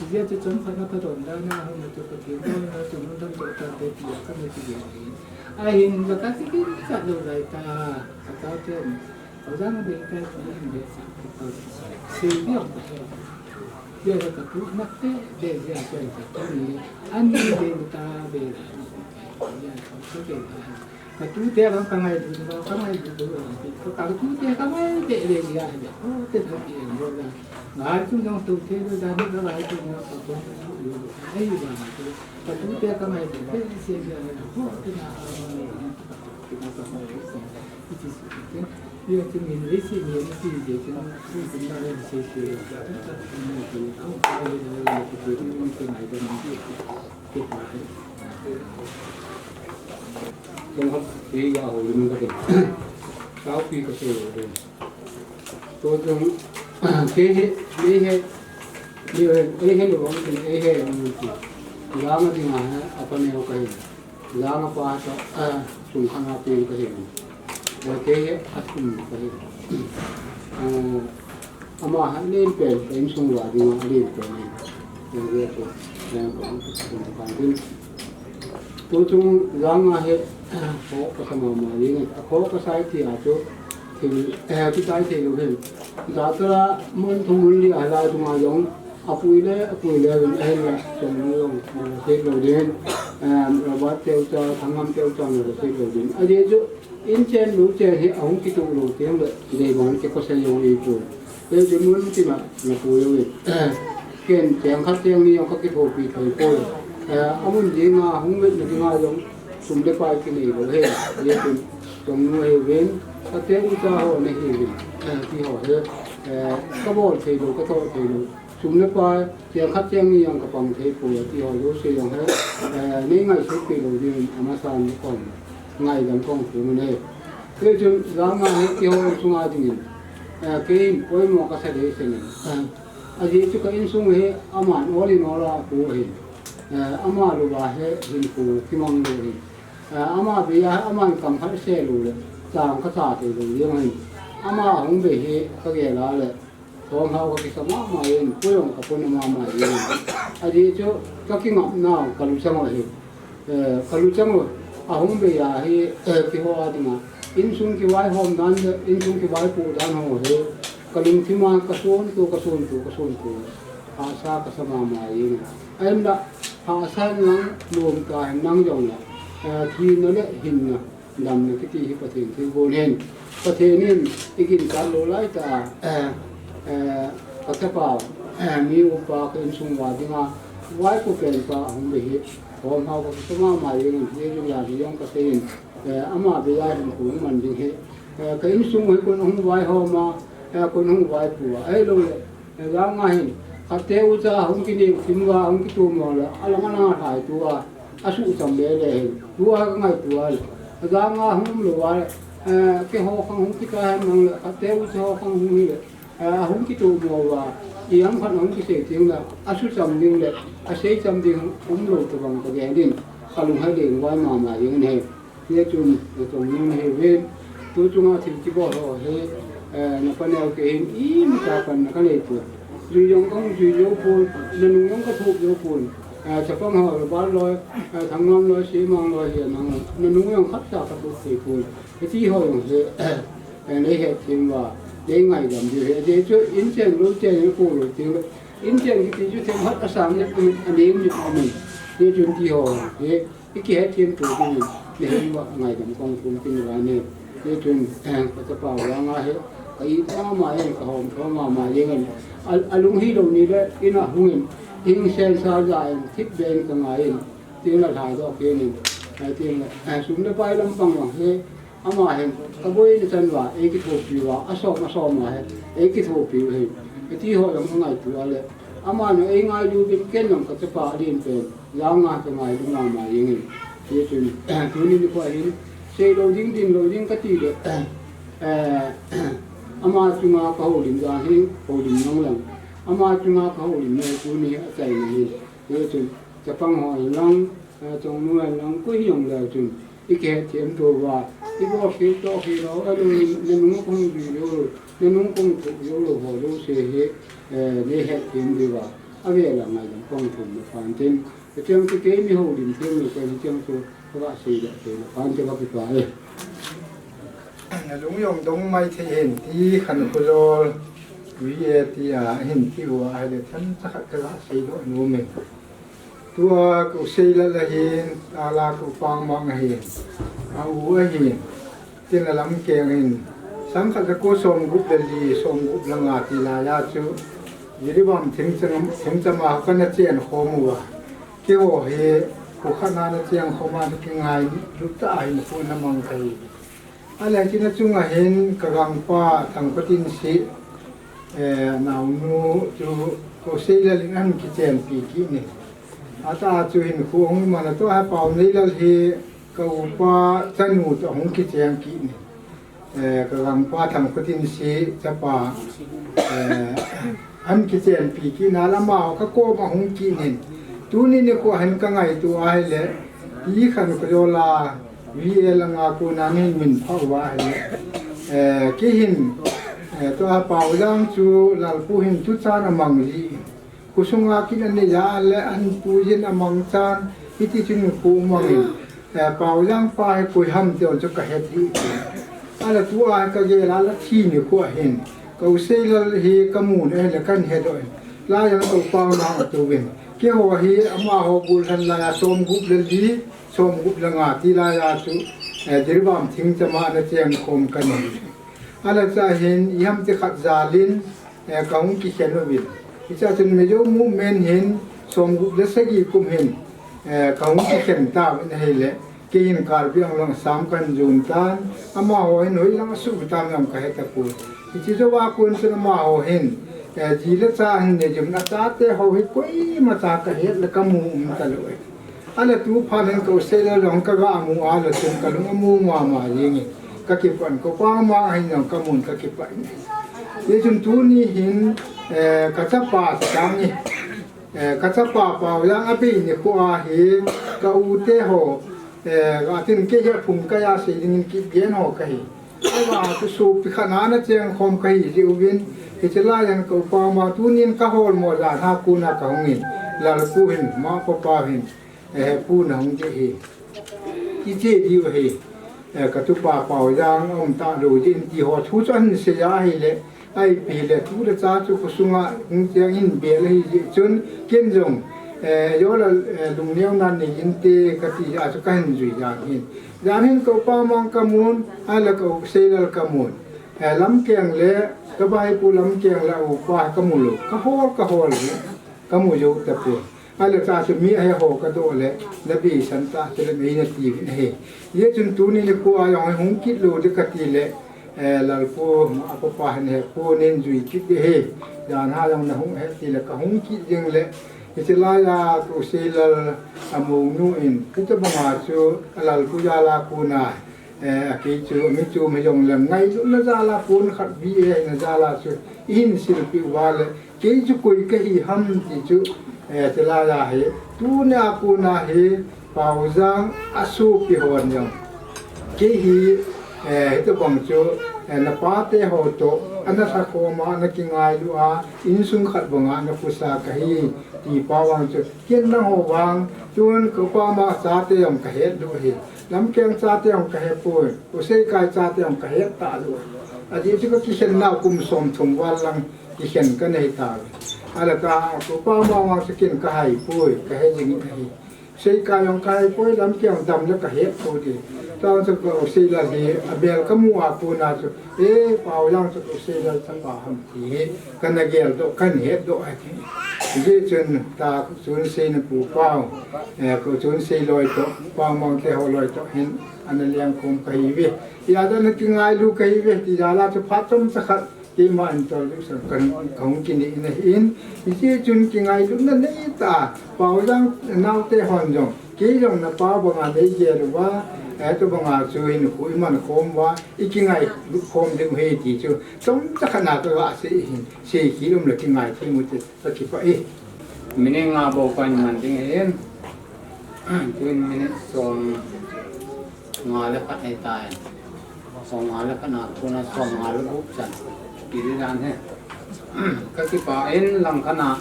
Ijeh chu chomkhat na ka don da na hung na chu ka ti na na chu mun dam to ta te ti ka me ti ge ni. Ahin la ka ti kin ka lo lai ta. Ka chate ni. Ka jang be ka ti ni be sa ka ta. Se bi ong ka he. Ijeh ka tu na te be ijeh ka ta ni. Ani be ta be la. Ijeh ka tu ke ta. Ka tute vang ka ngailut, ka ngailut, ka tute ka ngai te le ya le. O te tha ki en lo la. Ngai tu jong tu te lo da ni ka ngai tu jong ka tu tu lo. Ai ba ma tu. Ka tute ka ngailut te se ya le. O te na a ma le. Ki na ka ma le. It is okay. Ye tu min le se ni ni si je tu tu na le se se. Ka tu ta ni tu. Au ka le le le tu tu ni te ngai da ni. Chang hap, kei ya ho lim ka tin. Tao pi ka sei lo den. To chang, kei he, kei he, kei he, kei he lo wang tin, kei he lo wang tin. Langa dinga he, apa ne ho ka he. Langa pa ta, ah, chung khang a pi ka he. Kei he, a chung ka he. Ah, Ama ha len pen, ka insung uva dinga len pen ahi. Yang ve chu, yang ko ang ka sum kan din. Tu chung jang a he, kho ka sa mama ding. A kho ka sai ti a chu, thil, eh, ti sai thei lou hen. Jatra mun thum mun li a lai thum a jong, a pui le, a pui le, vin a hen la, chom lou jong, na la thei lou din. Eh, Robert Teucha, Thangham Teucha, na la thei lou din. A je chu, In chen lu chen hi ahung kituh lou teng le, dei bang kei khosa jong ei poi. Kei chu mun tima na pui lou e. Ken cheng khat cheng ni jong ka kithopi thei poi. Eh, amun dinga hung vetna dinga jong sum le pai kinei lou he. Ye kin tong nu he ven, ka te u cha ho na he ven. Eh, ti ho he. Eh, ka bol thei lou, ka thoh thei lou. Sum le pai, cheng khat cheng ni jong ka pang thei poi, ti ho jouse jong he, eh, nei ngaisut pi lou ding, amasan kong, ngaidam kong pu mun he. Kei chun, jang a he, ti ho sunga dingin, eh, kei in poimo ka sa dei se nen. Eh, ajeh chu ka insung he, aman all in all a pu ahi. Eh, ama louva hi hinkho kimang lou hi. Eh, ama bei a hi aman kam khat seh lou le, chang khat cha thei lou ding ahi. Ama hung bei hi ka gel a le, thom hao ka kisa mama in, pui jong ka pui mama in. Adeh chu ka kingapna ka luchang u ahi. Eh, ka luchang u, ahung bei a hi, eh, keiho a dinga insung kivaihom dan le, insung kivaipoh dan ho hi ka lungthim a ka sonto, ka sonto, ka sonto. Hahsa ka sa mama in. Ahinla, hahsa in lang lom ta hen nang jong la, eh, thina le hinna, damna kiti hi Pathen thilgon ahin. Pathen in i ginchat lou lai tah a, eh, eh, ka chapa, eh, mi upa ka insung uva dinga vaipo pen pa ahung bei hi, thom hao ka kisa mama in, hijeh in la hi jong ka sei in, eh, ama bei a hinkho hung man ding hi, eh, ka insung hi koin hung vaihom a, eh, koin hung vaipo a, ahilou le, eh, jang a hin, khatte ucha hung kineng thim uva, hung kitom uva le, alang alang a lhai tua, asuhcham le le hin, tua ka ngaito a le, jang a hung um lou a le, eh, keiho khang hung kita hen nang le, khatte ucha ho khang hung hi le, eh, ahung kitom uva, ipi ham khat ahung kisei teng le, asuhcham ding le, aseicham ding um lou tobang ka gel in, ka lung hai leng vai mama jeng in ahi. Hichun, na chongnu nahiuvin, tu chunga thil kibol ho hi, eh, na paneo kei hin, imacha panna ka nei poi. Jui jong ka jui jou pon, na nung jong ka thop jou pon. Eh, chapang ho, Lalbal loi, eh, Thangnam loi, Semang loi hi nang, na nung jong khat cha ka thop thei pon. Hiti ho jong hi, eh, nei hetthem uva, nei ngaidam diu ahi. Ajeh chu, inchen lou chen, ipo lou teng le, inchen kiti chu themkhat asang le, anem ni amen. Hichun ti ho hi, i kihetthem to ding in, nahin uva ngaidam kahung thum tin uva ne. Hichun, eh, ka chapa vang a hi, ka it mama in, ka hom tho mama jeng in. A, alung hilou ni le, in a hung in, hing sen sa ja in, thip be in ka ngai in, tin la lhai doh kei in, eh, tin la, eh, sum le pai lampang vang hi, ama hin, ka boina chan uva, ei kithopi uva, asom, asom uva hi, ei kithopi u ahi. Hiti ho jong ka ngaito a le, aman jong ei ngailu uvin ken jong ka chapa alen pen, jang a ka ngailu mama jeng in. Hichun, tuni nikho hin, sei lou ding, din lou ding ka ti le, eh, ama chunga ka houlim dan hi, houlim nang lang. Ama chunga ka houlim na hi tuni achaina hi. Hichun, chapang ho in lang, eh, chongnu in lang, koi hijong le chun, i kihetthem to uva, i bol khel toh khel lou, ahilou le, na nung kahung jui jou lou, na nung kahung thop jou lou ho jouse hi, eh, nei hetthem diu va, avel a ngaidam kahung thum na phan tin, hicheng chu kei mi houlim them lou, kei hicheng chu ka va sei le, sei le, phan te ka kipah e. Na lung jong dong mai thei hen ti khan Khojol, V A ti a hin ti uva ahile themcha khat ka ga sei doh nom e. Tua ka u Seilal ahin, a la ka u Pangmang ahin, a u ahin, tin la lamkeng in, sangkhat jako somgup le li, somgup le nga ti lai a chu, Jiribam thingcham, thingcham a kana chen khom uva. Keiho hi, khu khat na na chen khom a na kingailut tah a hinkho na mang kahi. Ahile hiche na chunga hin ka gangpa Thangkhotinsi, eh, naonu chu ka u Seilal in ahin kichenpi kit in. Atah a chu hinkho hung man a, tua hi Paoneilal hi ka upa chanu toh ahung kicheng kit in. Eh, ka gangpa Thangkhotinsi chapa, eh, ahin kichenpi kit in, amaho ka kom a hung kit in. Tuni nikho hin ka ngaito ahile, ti khan ka jo la, V A langa kona nei min phah uva ahile, eh, kei hin, eh, tua Paojang chu Lalpu hin tuchan amang ji. Khosunga kin anei a le ahin pui jin amang chan, hiti chun khu mang in, eh, Paojang pa hi koi ham ti jong chu ka het hih in. Ahile tua hi ka gel a le thi nikho hin, ka u Seilal hi ka mun ahile kahin hedoh in. Lai jong ka u Pangmang atouvin. Keiho hi amaho gollhang lai a somgup le li, somgup le nga ti lai a chu, eh, Jiribam thingcham a na cheng khom ka nei. Ahile chua hin, iham ti khat jal in, eh, ka hung kikhen uvin. Hichea chun Mizo movement hin, somgup le sagi kum hin, eh, ka hung kikhen tauvin ahile, kei hin Karbi Anglong Assam kahin jon tan, amaho hin hoilang asuh tam jong ka he tapoi. Hiche jouva kon chun amaho hin, eh, ji le cha ahin nei jeh in achate ho hi koimacha ka het le ka mu um talou e. Ahile tu phat in ka u Seilal jong ka ga mu a le chun ka lung amu mama jeng in, ka kipah in, ka u Pangmang ahin jong ka mun ka kipah in. Hichun tuni hin, eh, ka chapa Sangni, Eh, ka chapa Paojang abei nikho a hi, ka u te ho, eh, ka tin kei hi phung ka ya sei dingin kigen ho ka hi. Ava tu su pi kha na na cheng khom ka hi ji uvin, hi chila yan ka upa ma tunin ka hol mo ja na ku na ka hungin, lal ku hin, ma pa pa hin, eh, pu na hung ji hi. Kiche diu ahi, eh, ka tupa Paojang a um ta lo jin ti ho thu chu ahin sei a ahile, ahi pi le tu le cha chu khosunga hung tiang in bel ahi jeh chun, ken jong, eh, jo la, eh, lungneo nan nei inte ka ti a chu ka hin jui jang hin. Jang hin ka upa Mang ka mun, a la ka u Seilal ka mun. Eh, Lamkeng le, ka bai pu Lamkeng le a upa ka mu lo, ka hol, ka hol hi. Ka mu jou tapon. Ahile cha chu mi ahe ho ka doh le, na beisan ta chu le mei na ti uvin ahi. Hijeh chun tuni nikho a jong hung kit lou ding ka ti le, eh, Lalpu, a papa hin he, pu nin jui kit ding ahi. Jan ha jong na hung he ti le ka hung kit ding le, hiche lai a ka u Seilal a monu in, hitabang a chu a Lalpu jal a kona, eh, a kei chu, mi chu mi jong le ngailutna jal a kon khat V A na jal a chu, i hin silpeh uva le, kei chu koi ka hi ham ti chu, eh, chulai a hi, tuni a kona hi, Paojang a sopi hon jong. Kei hi, eh, hitabang chu, eh, na pa te ho toh, ana lhakhom a, ana kingailu a, insung khat bang a, na pusa ka hi, ti pa vang chu, ken nang ho vang, tun ka upa ma chate jong ka het lou hi, Lamkeng chate jong ka het poi, u Seikai chate jong ka het ta lou. Ajeh chu ka kikhen nau kum som thum val lang, kikhen ka nei ta. Ahile ka, ka upa ma vang chu ken ka hai poi, ka he jing ahi. Seikai jong ka hai poi, Lamkeng dam le ka het poi ti. Tun chu ka u Seilal hi, a bel ka mu a kona chu, eh, Paojang chu ka u Seilal chapa ham ti hi, ka na gel doh, ka na het doh ahi. Hijeh chun ta chun sei na pu Pao, eh, ka chun sei loi toh, Pao Mang te ho loi toh hin, ana leng khom ka hi ve. Ijat a na kingailu ka hi ve, ti jal a chu phat chomcha khat, Keima introduction ka, ka hung kinei in ahin, hijeh chun kingailutna nei ta, Paojang naote hon jong, kei jong na pa banga nei gel uva, eh, tobanga chu hin khu i man khom uva, i kingailu khom ding u ahi ti chu, chomcha khat na ka va sei hin, sei kit um le kingai thei mu te, ka kipah e. Minute nga bou kahin man ding ahin, tuin minute som nga le khat ahitai. Som nga le khat na kona som nga le gup chan. Kiti dan hi. Ka kipah in lang khat na,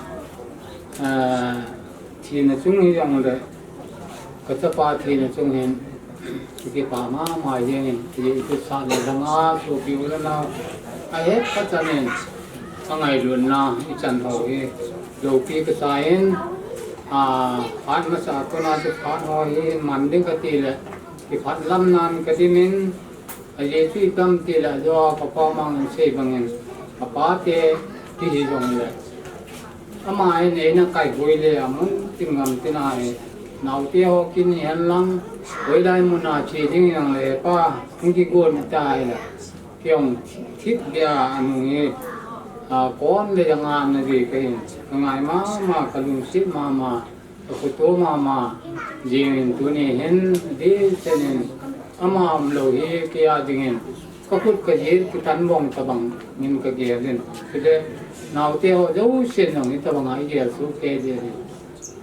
eh, thina chung hi jong le, ka chapa thina chung hin, ka kipah mama jeng in, i, i kipah le lang a, sopi u le nao, ahet khat chan in, a ngailutna, i chan ho hi, loupi ka sa in, a, phat masa kona chu phat ho hi, man ding ka ti le, kiphat lam nan ka dim in, Ajeh chu ipi ham ti le, ajo a ka pa Mang in sei bangin, ka pa te ti hi jong le. Ama hin eina kai hoi le, amun tin gam tin a hi. Naote ho kin hi hen lang, hoilai mun a che ding jong le, pa, hung kigon ta hi le. Kei jong thip bia anung hi, a, kon le jong a na ve ka hin. Ka ngai mama, ka lungset mama. Ka khoto mama, jing in tuni hin, di chen in, ama um lou hi, kei a ding in, ka khut ka jil, kithan bong tabang, min ka gel in. Kile, naote ho, jousen jong, hitabang a, i gel su ke di in.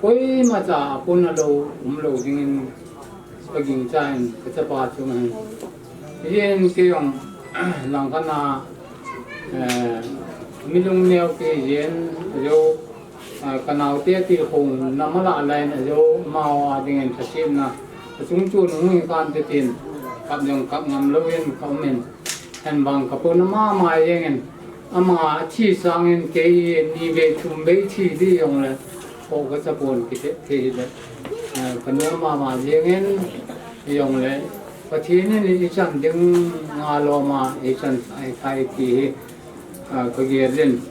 Koima cha, a pun a lou, um lou ding in, ka ging cha in, ka chapa chung in. Yen kei jong, lang khat na, eh, mi lungneo kei yen, jo, Ah, ka naote tilkhouna mala lain ajo, amau a dingin lhasetna, achung chun hung hi kante tin, kap jong kap ngam louvin ka um in, hen bang ka pona mama jengin, ama athi sangin kei ni vei thum vei thi di jongle, kho ka chapon kithei thei le, ah, ka nom mama jengin, jongle, Pathen in ichan ding nga loma, ichan ai kai ti hi, ah, ka gel in.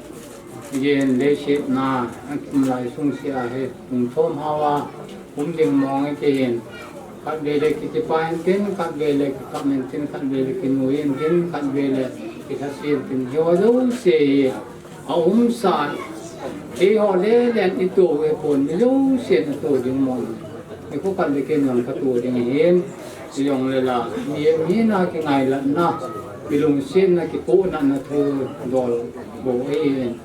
Yen leiset na, a kum lai sung sia hi, kum thom hawa, kum ding mong e kei hin. Khat vei le kitipa in tin, khat vei le kikap in tin, khat vei le kinui in tin, khat vei le kithasi in tin. Hiho jouse hi, a um sa, keiho le len i to ve pon, mi jousen a to ding mong. Nikho khat le kei nang ka to ding hin, i jong le la, mi, mi na kingailutna, mi lungsetna, kipohnatna thu dol bou ahi in.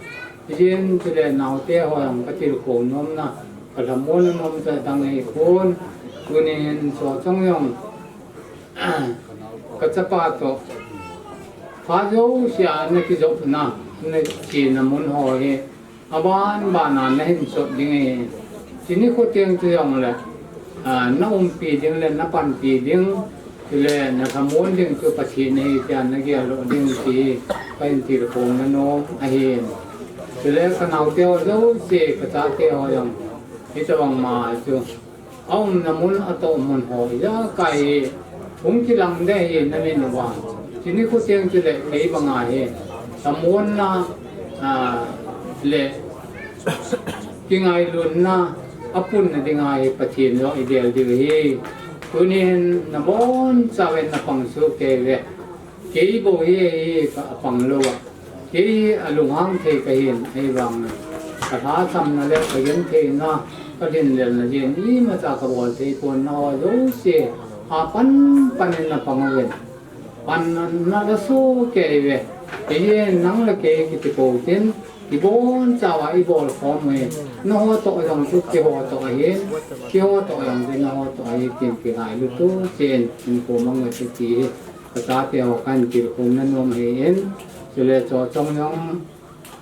Ijin chule naote ho jong katilkhou nomna, kalhamon nom cha dang ahipon, tunin Chawchong jong kachapa toh phat jousea nakijopna, nachena mun ho hi aban bana nahin sot ding ahi. Chuni khoteng chu jongle, ah, naumpi ding le napanpi ding, chule nalhamon ding chu Pathen ahi tia nagel lou ding ti kahin tilkhou nom ahi. Chule kanaote ho jouse, kachate ho jong hitobang ma chu aumna mun, atoh mun ho ijakai hi hung kilang ding ahi namin uva. Chuni khoteng chule kei banga hi lhamonna, ah, le kingailutna apunna dinga hi Pathen jong idel diu ahi. Tunin nabonchauvin napang soh kei uve. Kei bou hi, hi kapang lou a. Kei hi alunghang thei kahin, ahivangin kalhasamna le kagentheina, kalhinlelna jeh in imacha kabol thei pon, nangho jouse apan panin napang uvin. Panna nasoh kei uve. Kei hi nang le kei kiti pou tin, ibonchauva ibol khom uve. Nangho toh jong chu keiho toh ahin, keiho toh jong chu nangho toh ahi tin kingailu tuchen, in ko mang uve ti hi. Kachate ho kahin tilkhou nom ahin, chule Chawchong jong,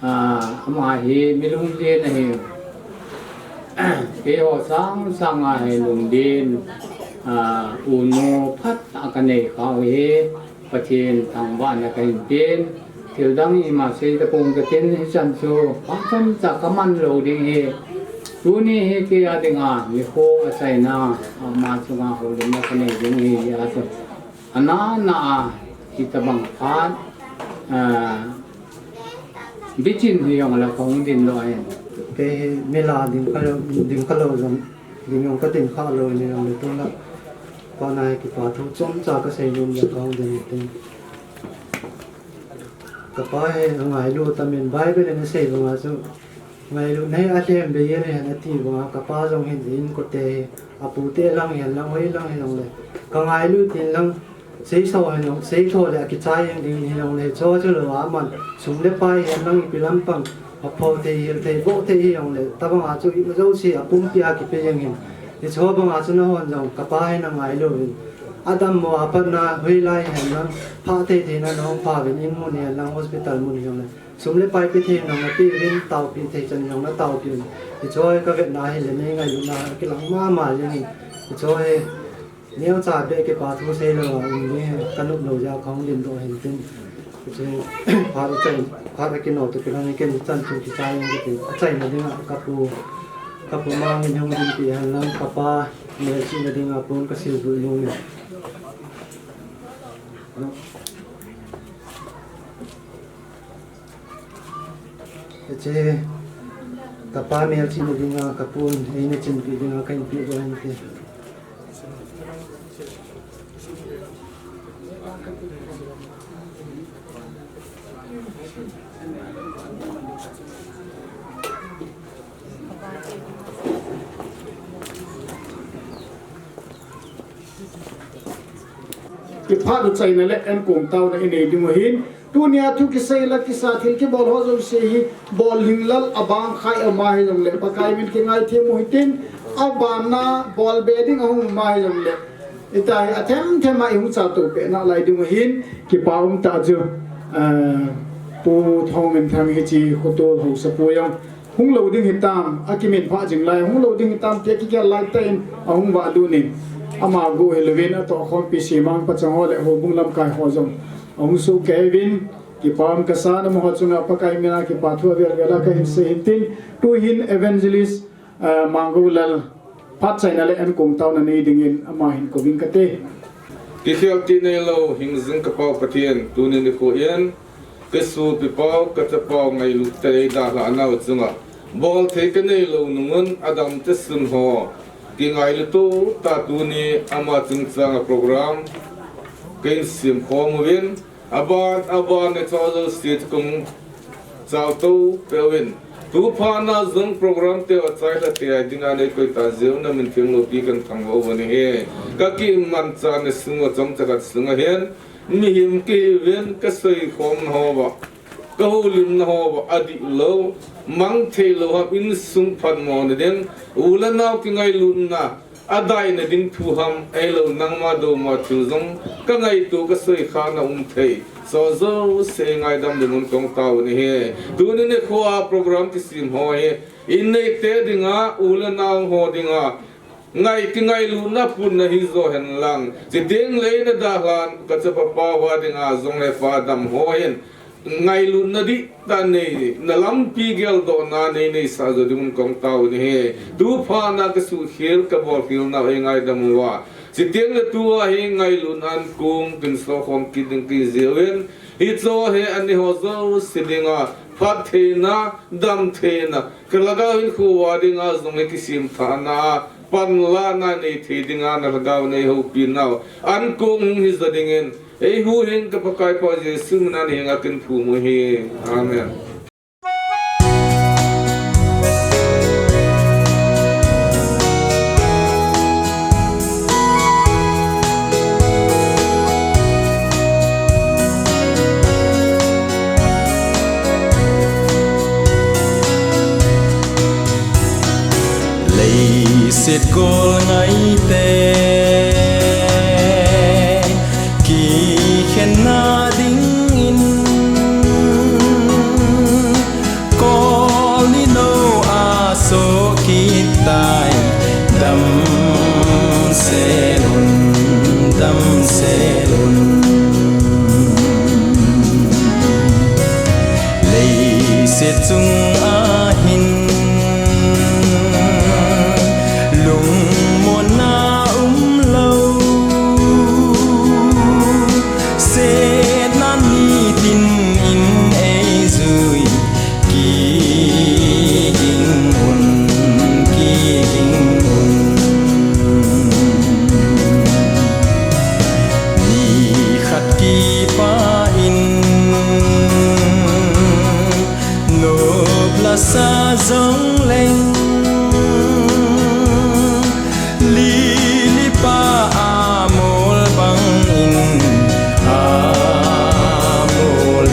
ah, ama hi mi lunglen ahi. Keiho sang sanga hi lunglen, ah, unu phat a kanei khah u hi, Pathen thangvahna kahin pen, thil dang ima sei tapong katin, hichan chu phat chomcha kaman lou ding ahi. Tuni hi kei a dinga nikho achaina, ama chunga houlimna kanei ding ahi, achu. Ana, ana, a, hitobang phat, a, bichin hi jongle kahung din lou ahin. Kei hi mila ding kalou, ding kalou jong, ding jong kading kha lou ahin jongle tuna. Pana hi kipa thu chomcha kasei nom le kahung din tin. Kapa hi angailu tamin Bible in asei banga chu. Ngailu nei alhem bei ahi hen ati banga, kapa jong hin in kote hi, apute lang hen lang, hoi lang hen lang le. Kangailu tin lang, seitho hen lang, seitho le akichai jeng ding hin lang le, cho chu lou aman, sum le pai hen lang, ipi lampang, apho thei, hil thei, boh thei hi jong le, tabanga chu imajouse apumpi a kipe jeng hin. Hicho banga chu nahon jong, kapa hi nangailu vin. Adammo apatna, hoilai hen lang, pha thei theina nahung pha vin, in mun hen lang, hospital mun hi jong le. Sum le pai pe thei nang nape uvin, taopi thei chan nang nataopi uvin. Hicho hi kavetna hile nei ngailutna kilang mama jeng in. Hicho hi neocha beh kipa thu seilou a um ding hi kanop lou jeh a kahung din doh hin tin. Hichu phat achai, phat akino toh kilhon in ken chan chu kichai jeng kati. Achaina dinga kapu, kapu Mang in hung dinpi hen lang kapa melchihna dinga pon kasil bu nung in. Hiche, kapa melchihna dinga kapun, eina chinpi dinga kahin peh doh inte. Kiphat u chaina le enkong taona inei ding u ahin. Tunia thu kisei la kisa thil kibol ho jouse hi bol lhinglel abang khai ama hi jongle Pakai min kingaithem u hitin, abanna bol be ding ahung um ahi jongle. Hitia hi athem them a ihung chatoh peh nalai ding u ahin, kipa um tah chu, eh, Pu Thangminthang hiche khotol haosapu jong hung lou ding hitam, akiminphah jing lai, hung lou ding hitam, tia kigel lai tah in ahung vah lut in. Ama guh hilouvin atohkhompi Semang pachang ho le houbung lamkai ho jong ahung sohkei uvin, kipa um kasan, amaho chunga Pakai mina kipa thu avel vel a kahin sei hin tin, tuhin Evangelist, eh, Manggolal, phat chaina le enkong taona nei dingin ama hin kouving kate. Kikhel tih neilou, hingjing kapau Pathen, tuni nikho in, kasopi pau, kachapau ngailut te dalhah nau chunga bol thei kanei lou nungun, adam te sun ho kingailut tah tuni ama chungchanga program kahin semkhom uvin, aban, aban neocha jouse chu kong chauto peuvin. Tuphat na jong program teu achailhah te a dinga neikoi ta jeh un namin thengloupi kahin thangvah uvin ahi. Kakimanchah ni sung uva chomcha khat sunga hin, mihem kahiuvin, kasoikhomna houva, kahoulimna houva adih lou, mang thei lou ham, insung phatmo na ding, u le nau kingailutna, a daina ding thu ham, ahilou nangma douma thil jong, ka ngaito ka soikhana um thei. Chu jouse ngaidam ding un kong tao nahi. Tuni nikho a program kisem ho hi, in neite dinga, u le nau ho dinga, ngai kingailutna punna hi jo hen lang. Chuteng le na dalhan ka chapa pa ho dinga jong le pa dam ho hin ngailutna dihtah neina lampi geldohna nei neisah jo ding un kong tao nahi. Tu phat na ka suhkhel ka bolkhel nau hi ngaidam uva. Chuteng le tua hi ngailutna ankong kin sokhom kit ding kei jeh uvin. Hiche hi eiho jouse dinga phattheina, damtheina, ka lhagao hinkho a dinga jong hi kisem thahna, panlahna nei thei dinga na lhagao nei houpi nau ankong hung hi jo dingin, eihuhhing ka Pakaipa Jesu mina na henga kin thum u ahi. Amen. Leiset gol ngaite kikhenna dingin, kol ni nou a soh kit tai, damsel un, damsel un. Leiset chung ahin lungmonna umlou, setna nitin in eijui, kiging un, kiging un. Nikhat kipah in nop lasa jongleng, lili pa amol bangin amol e,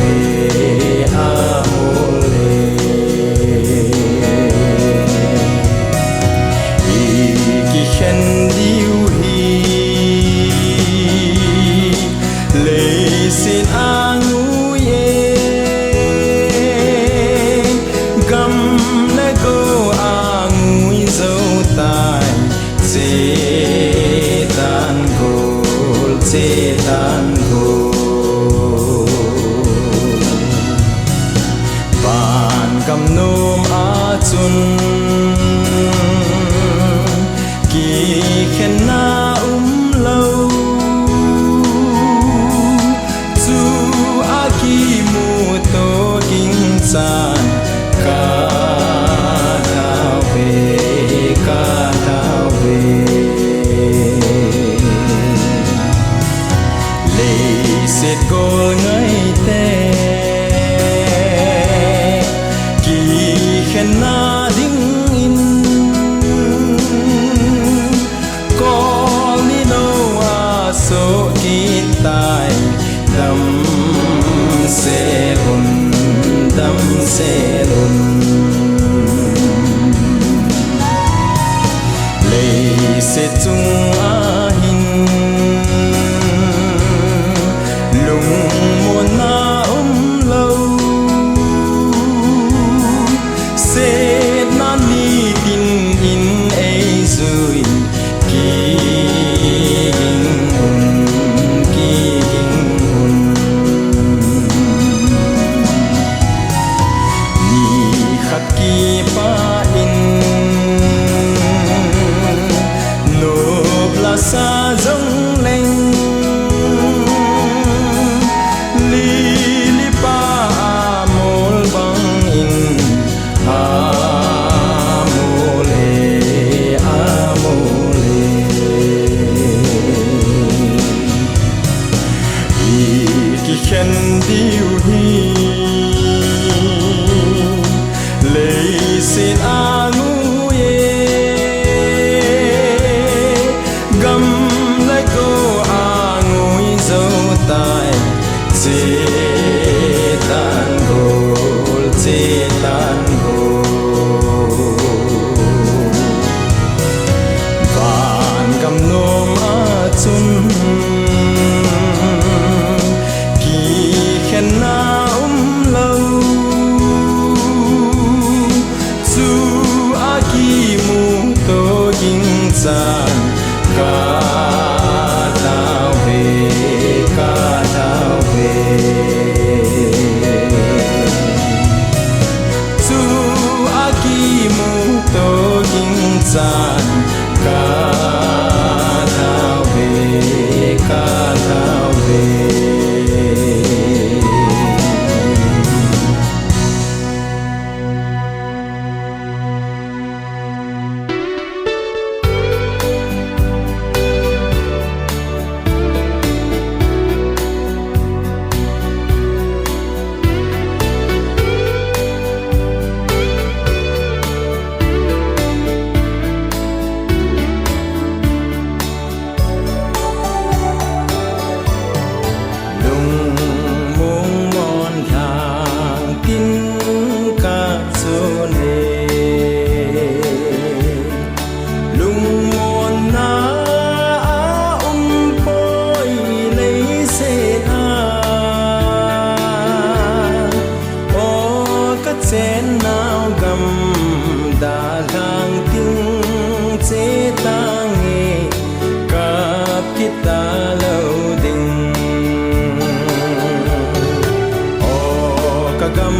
amol e. I kikhen diu hi leiset angui e, gam le go angui jou tai, chetan gol, chetan gol. Van gam nom a chun kikhenna umlou, chu a kimuto ging chan ka tao ve, ka tao ve. Leiset gol ngaite kikhenna dingin, kol ni nou a soh kit tai, damsel un, damsel un. Leiset chung ahin lungmonna umlou, setna nitin in eijui, kiging un, kiging un. Nikhat kipah in nop Sennao gam dalhang ding, chetange kap kit talou ding. O kagam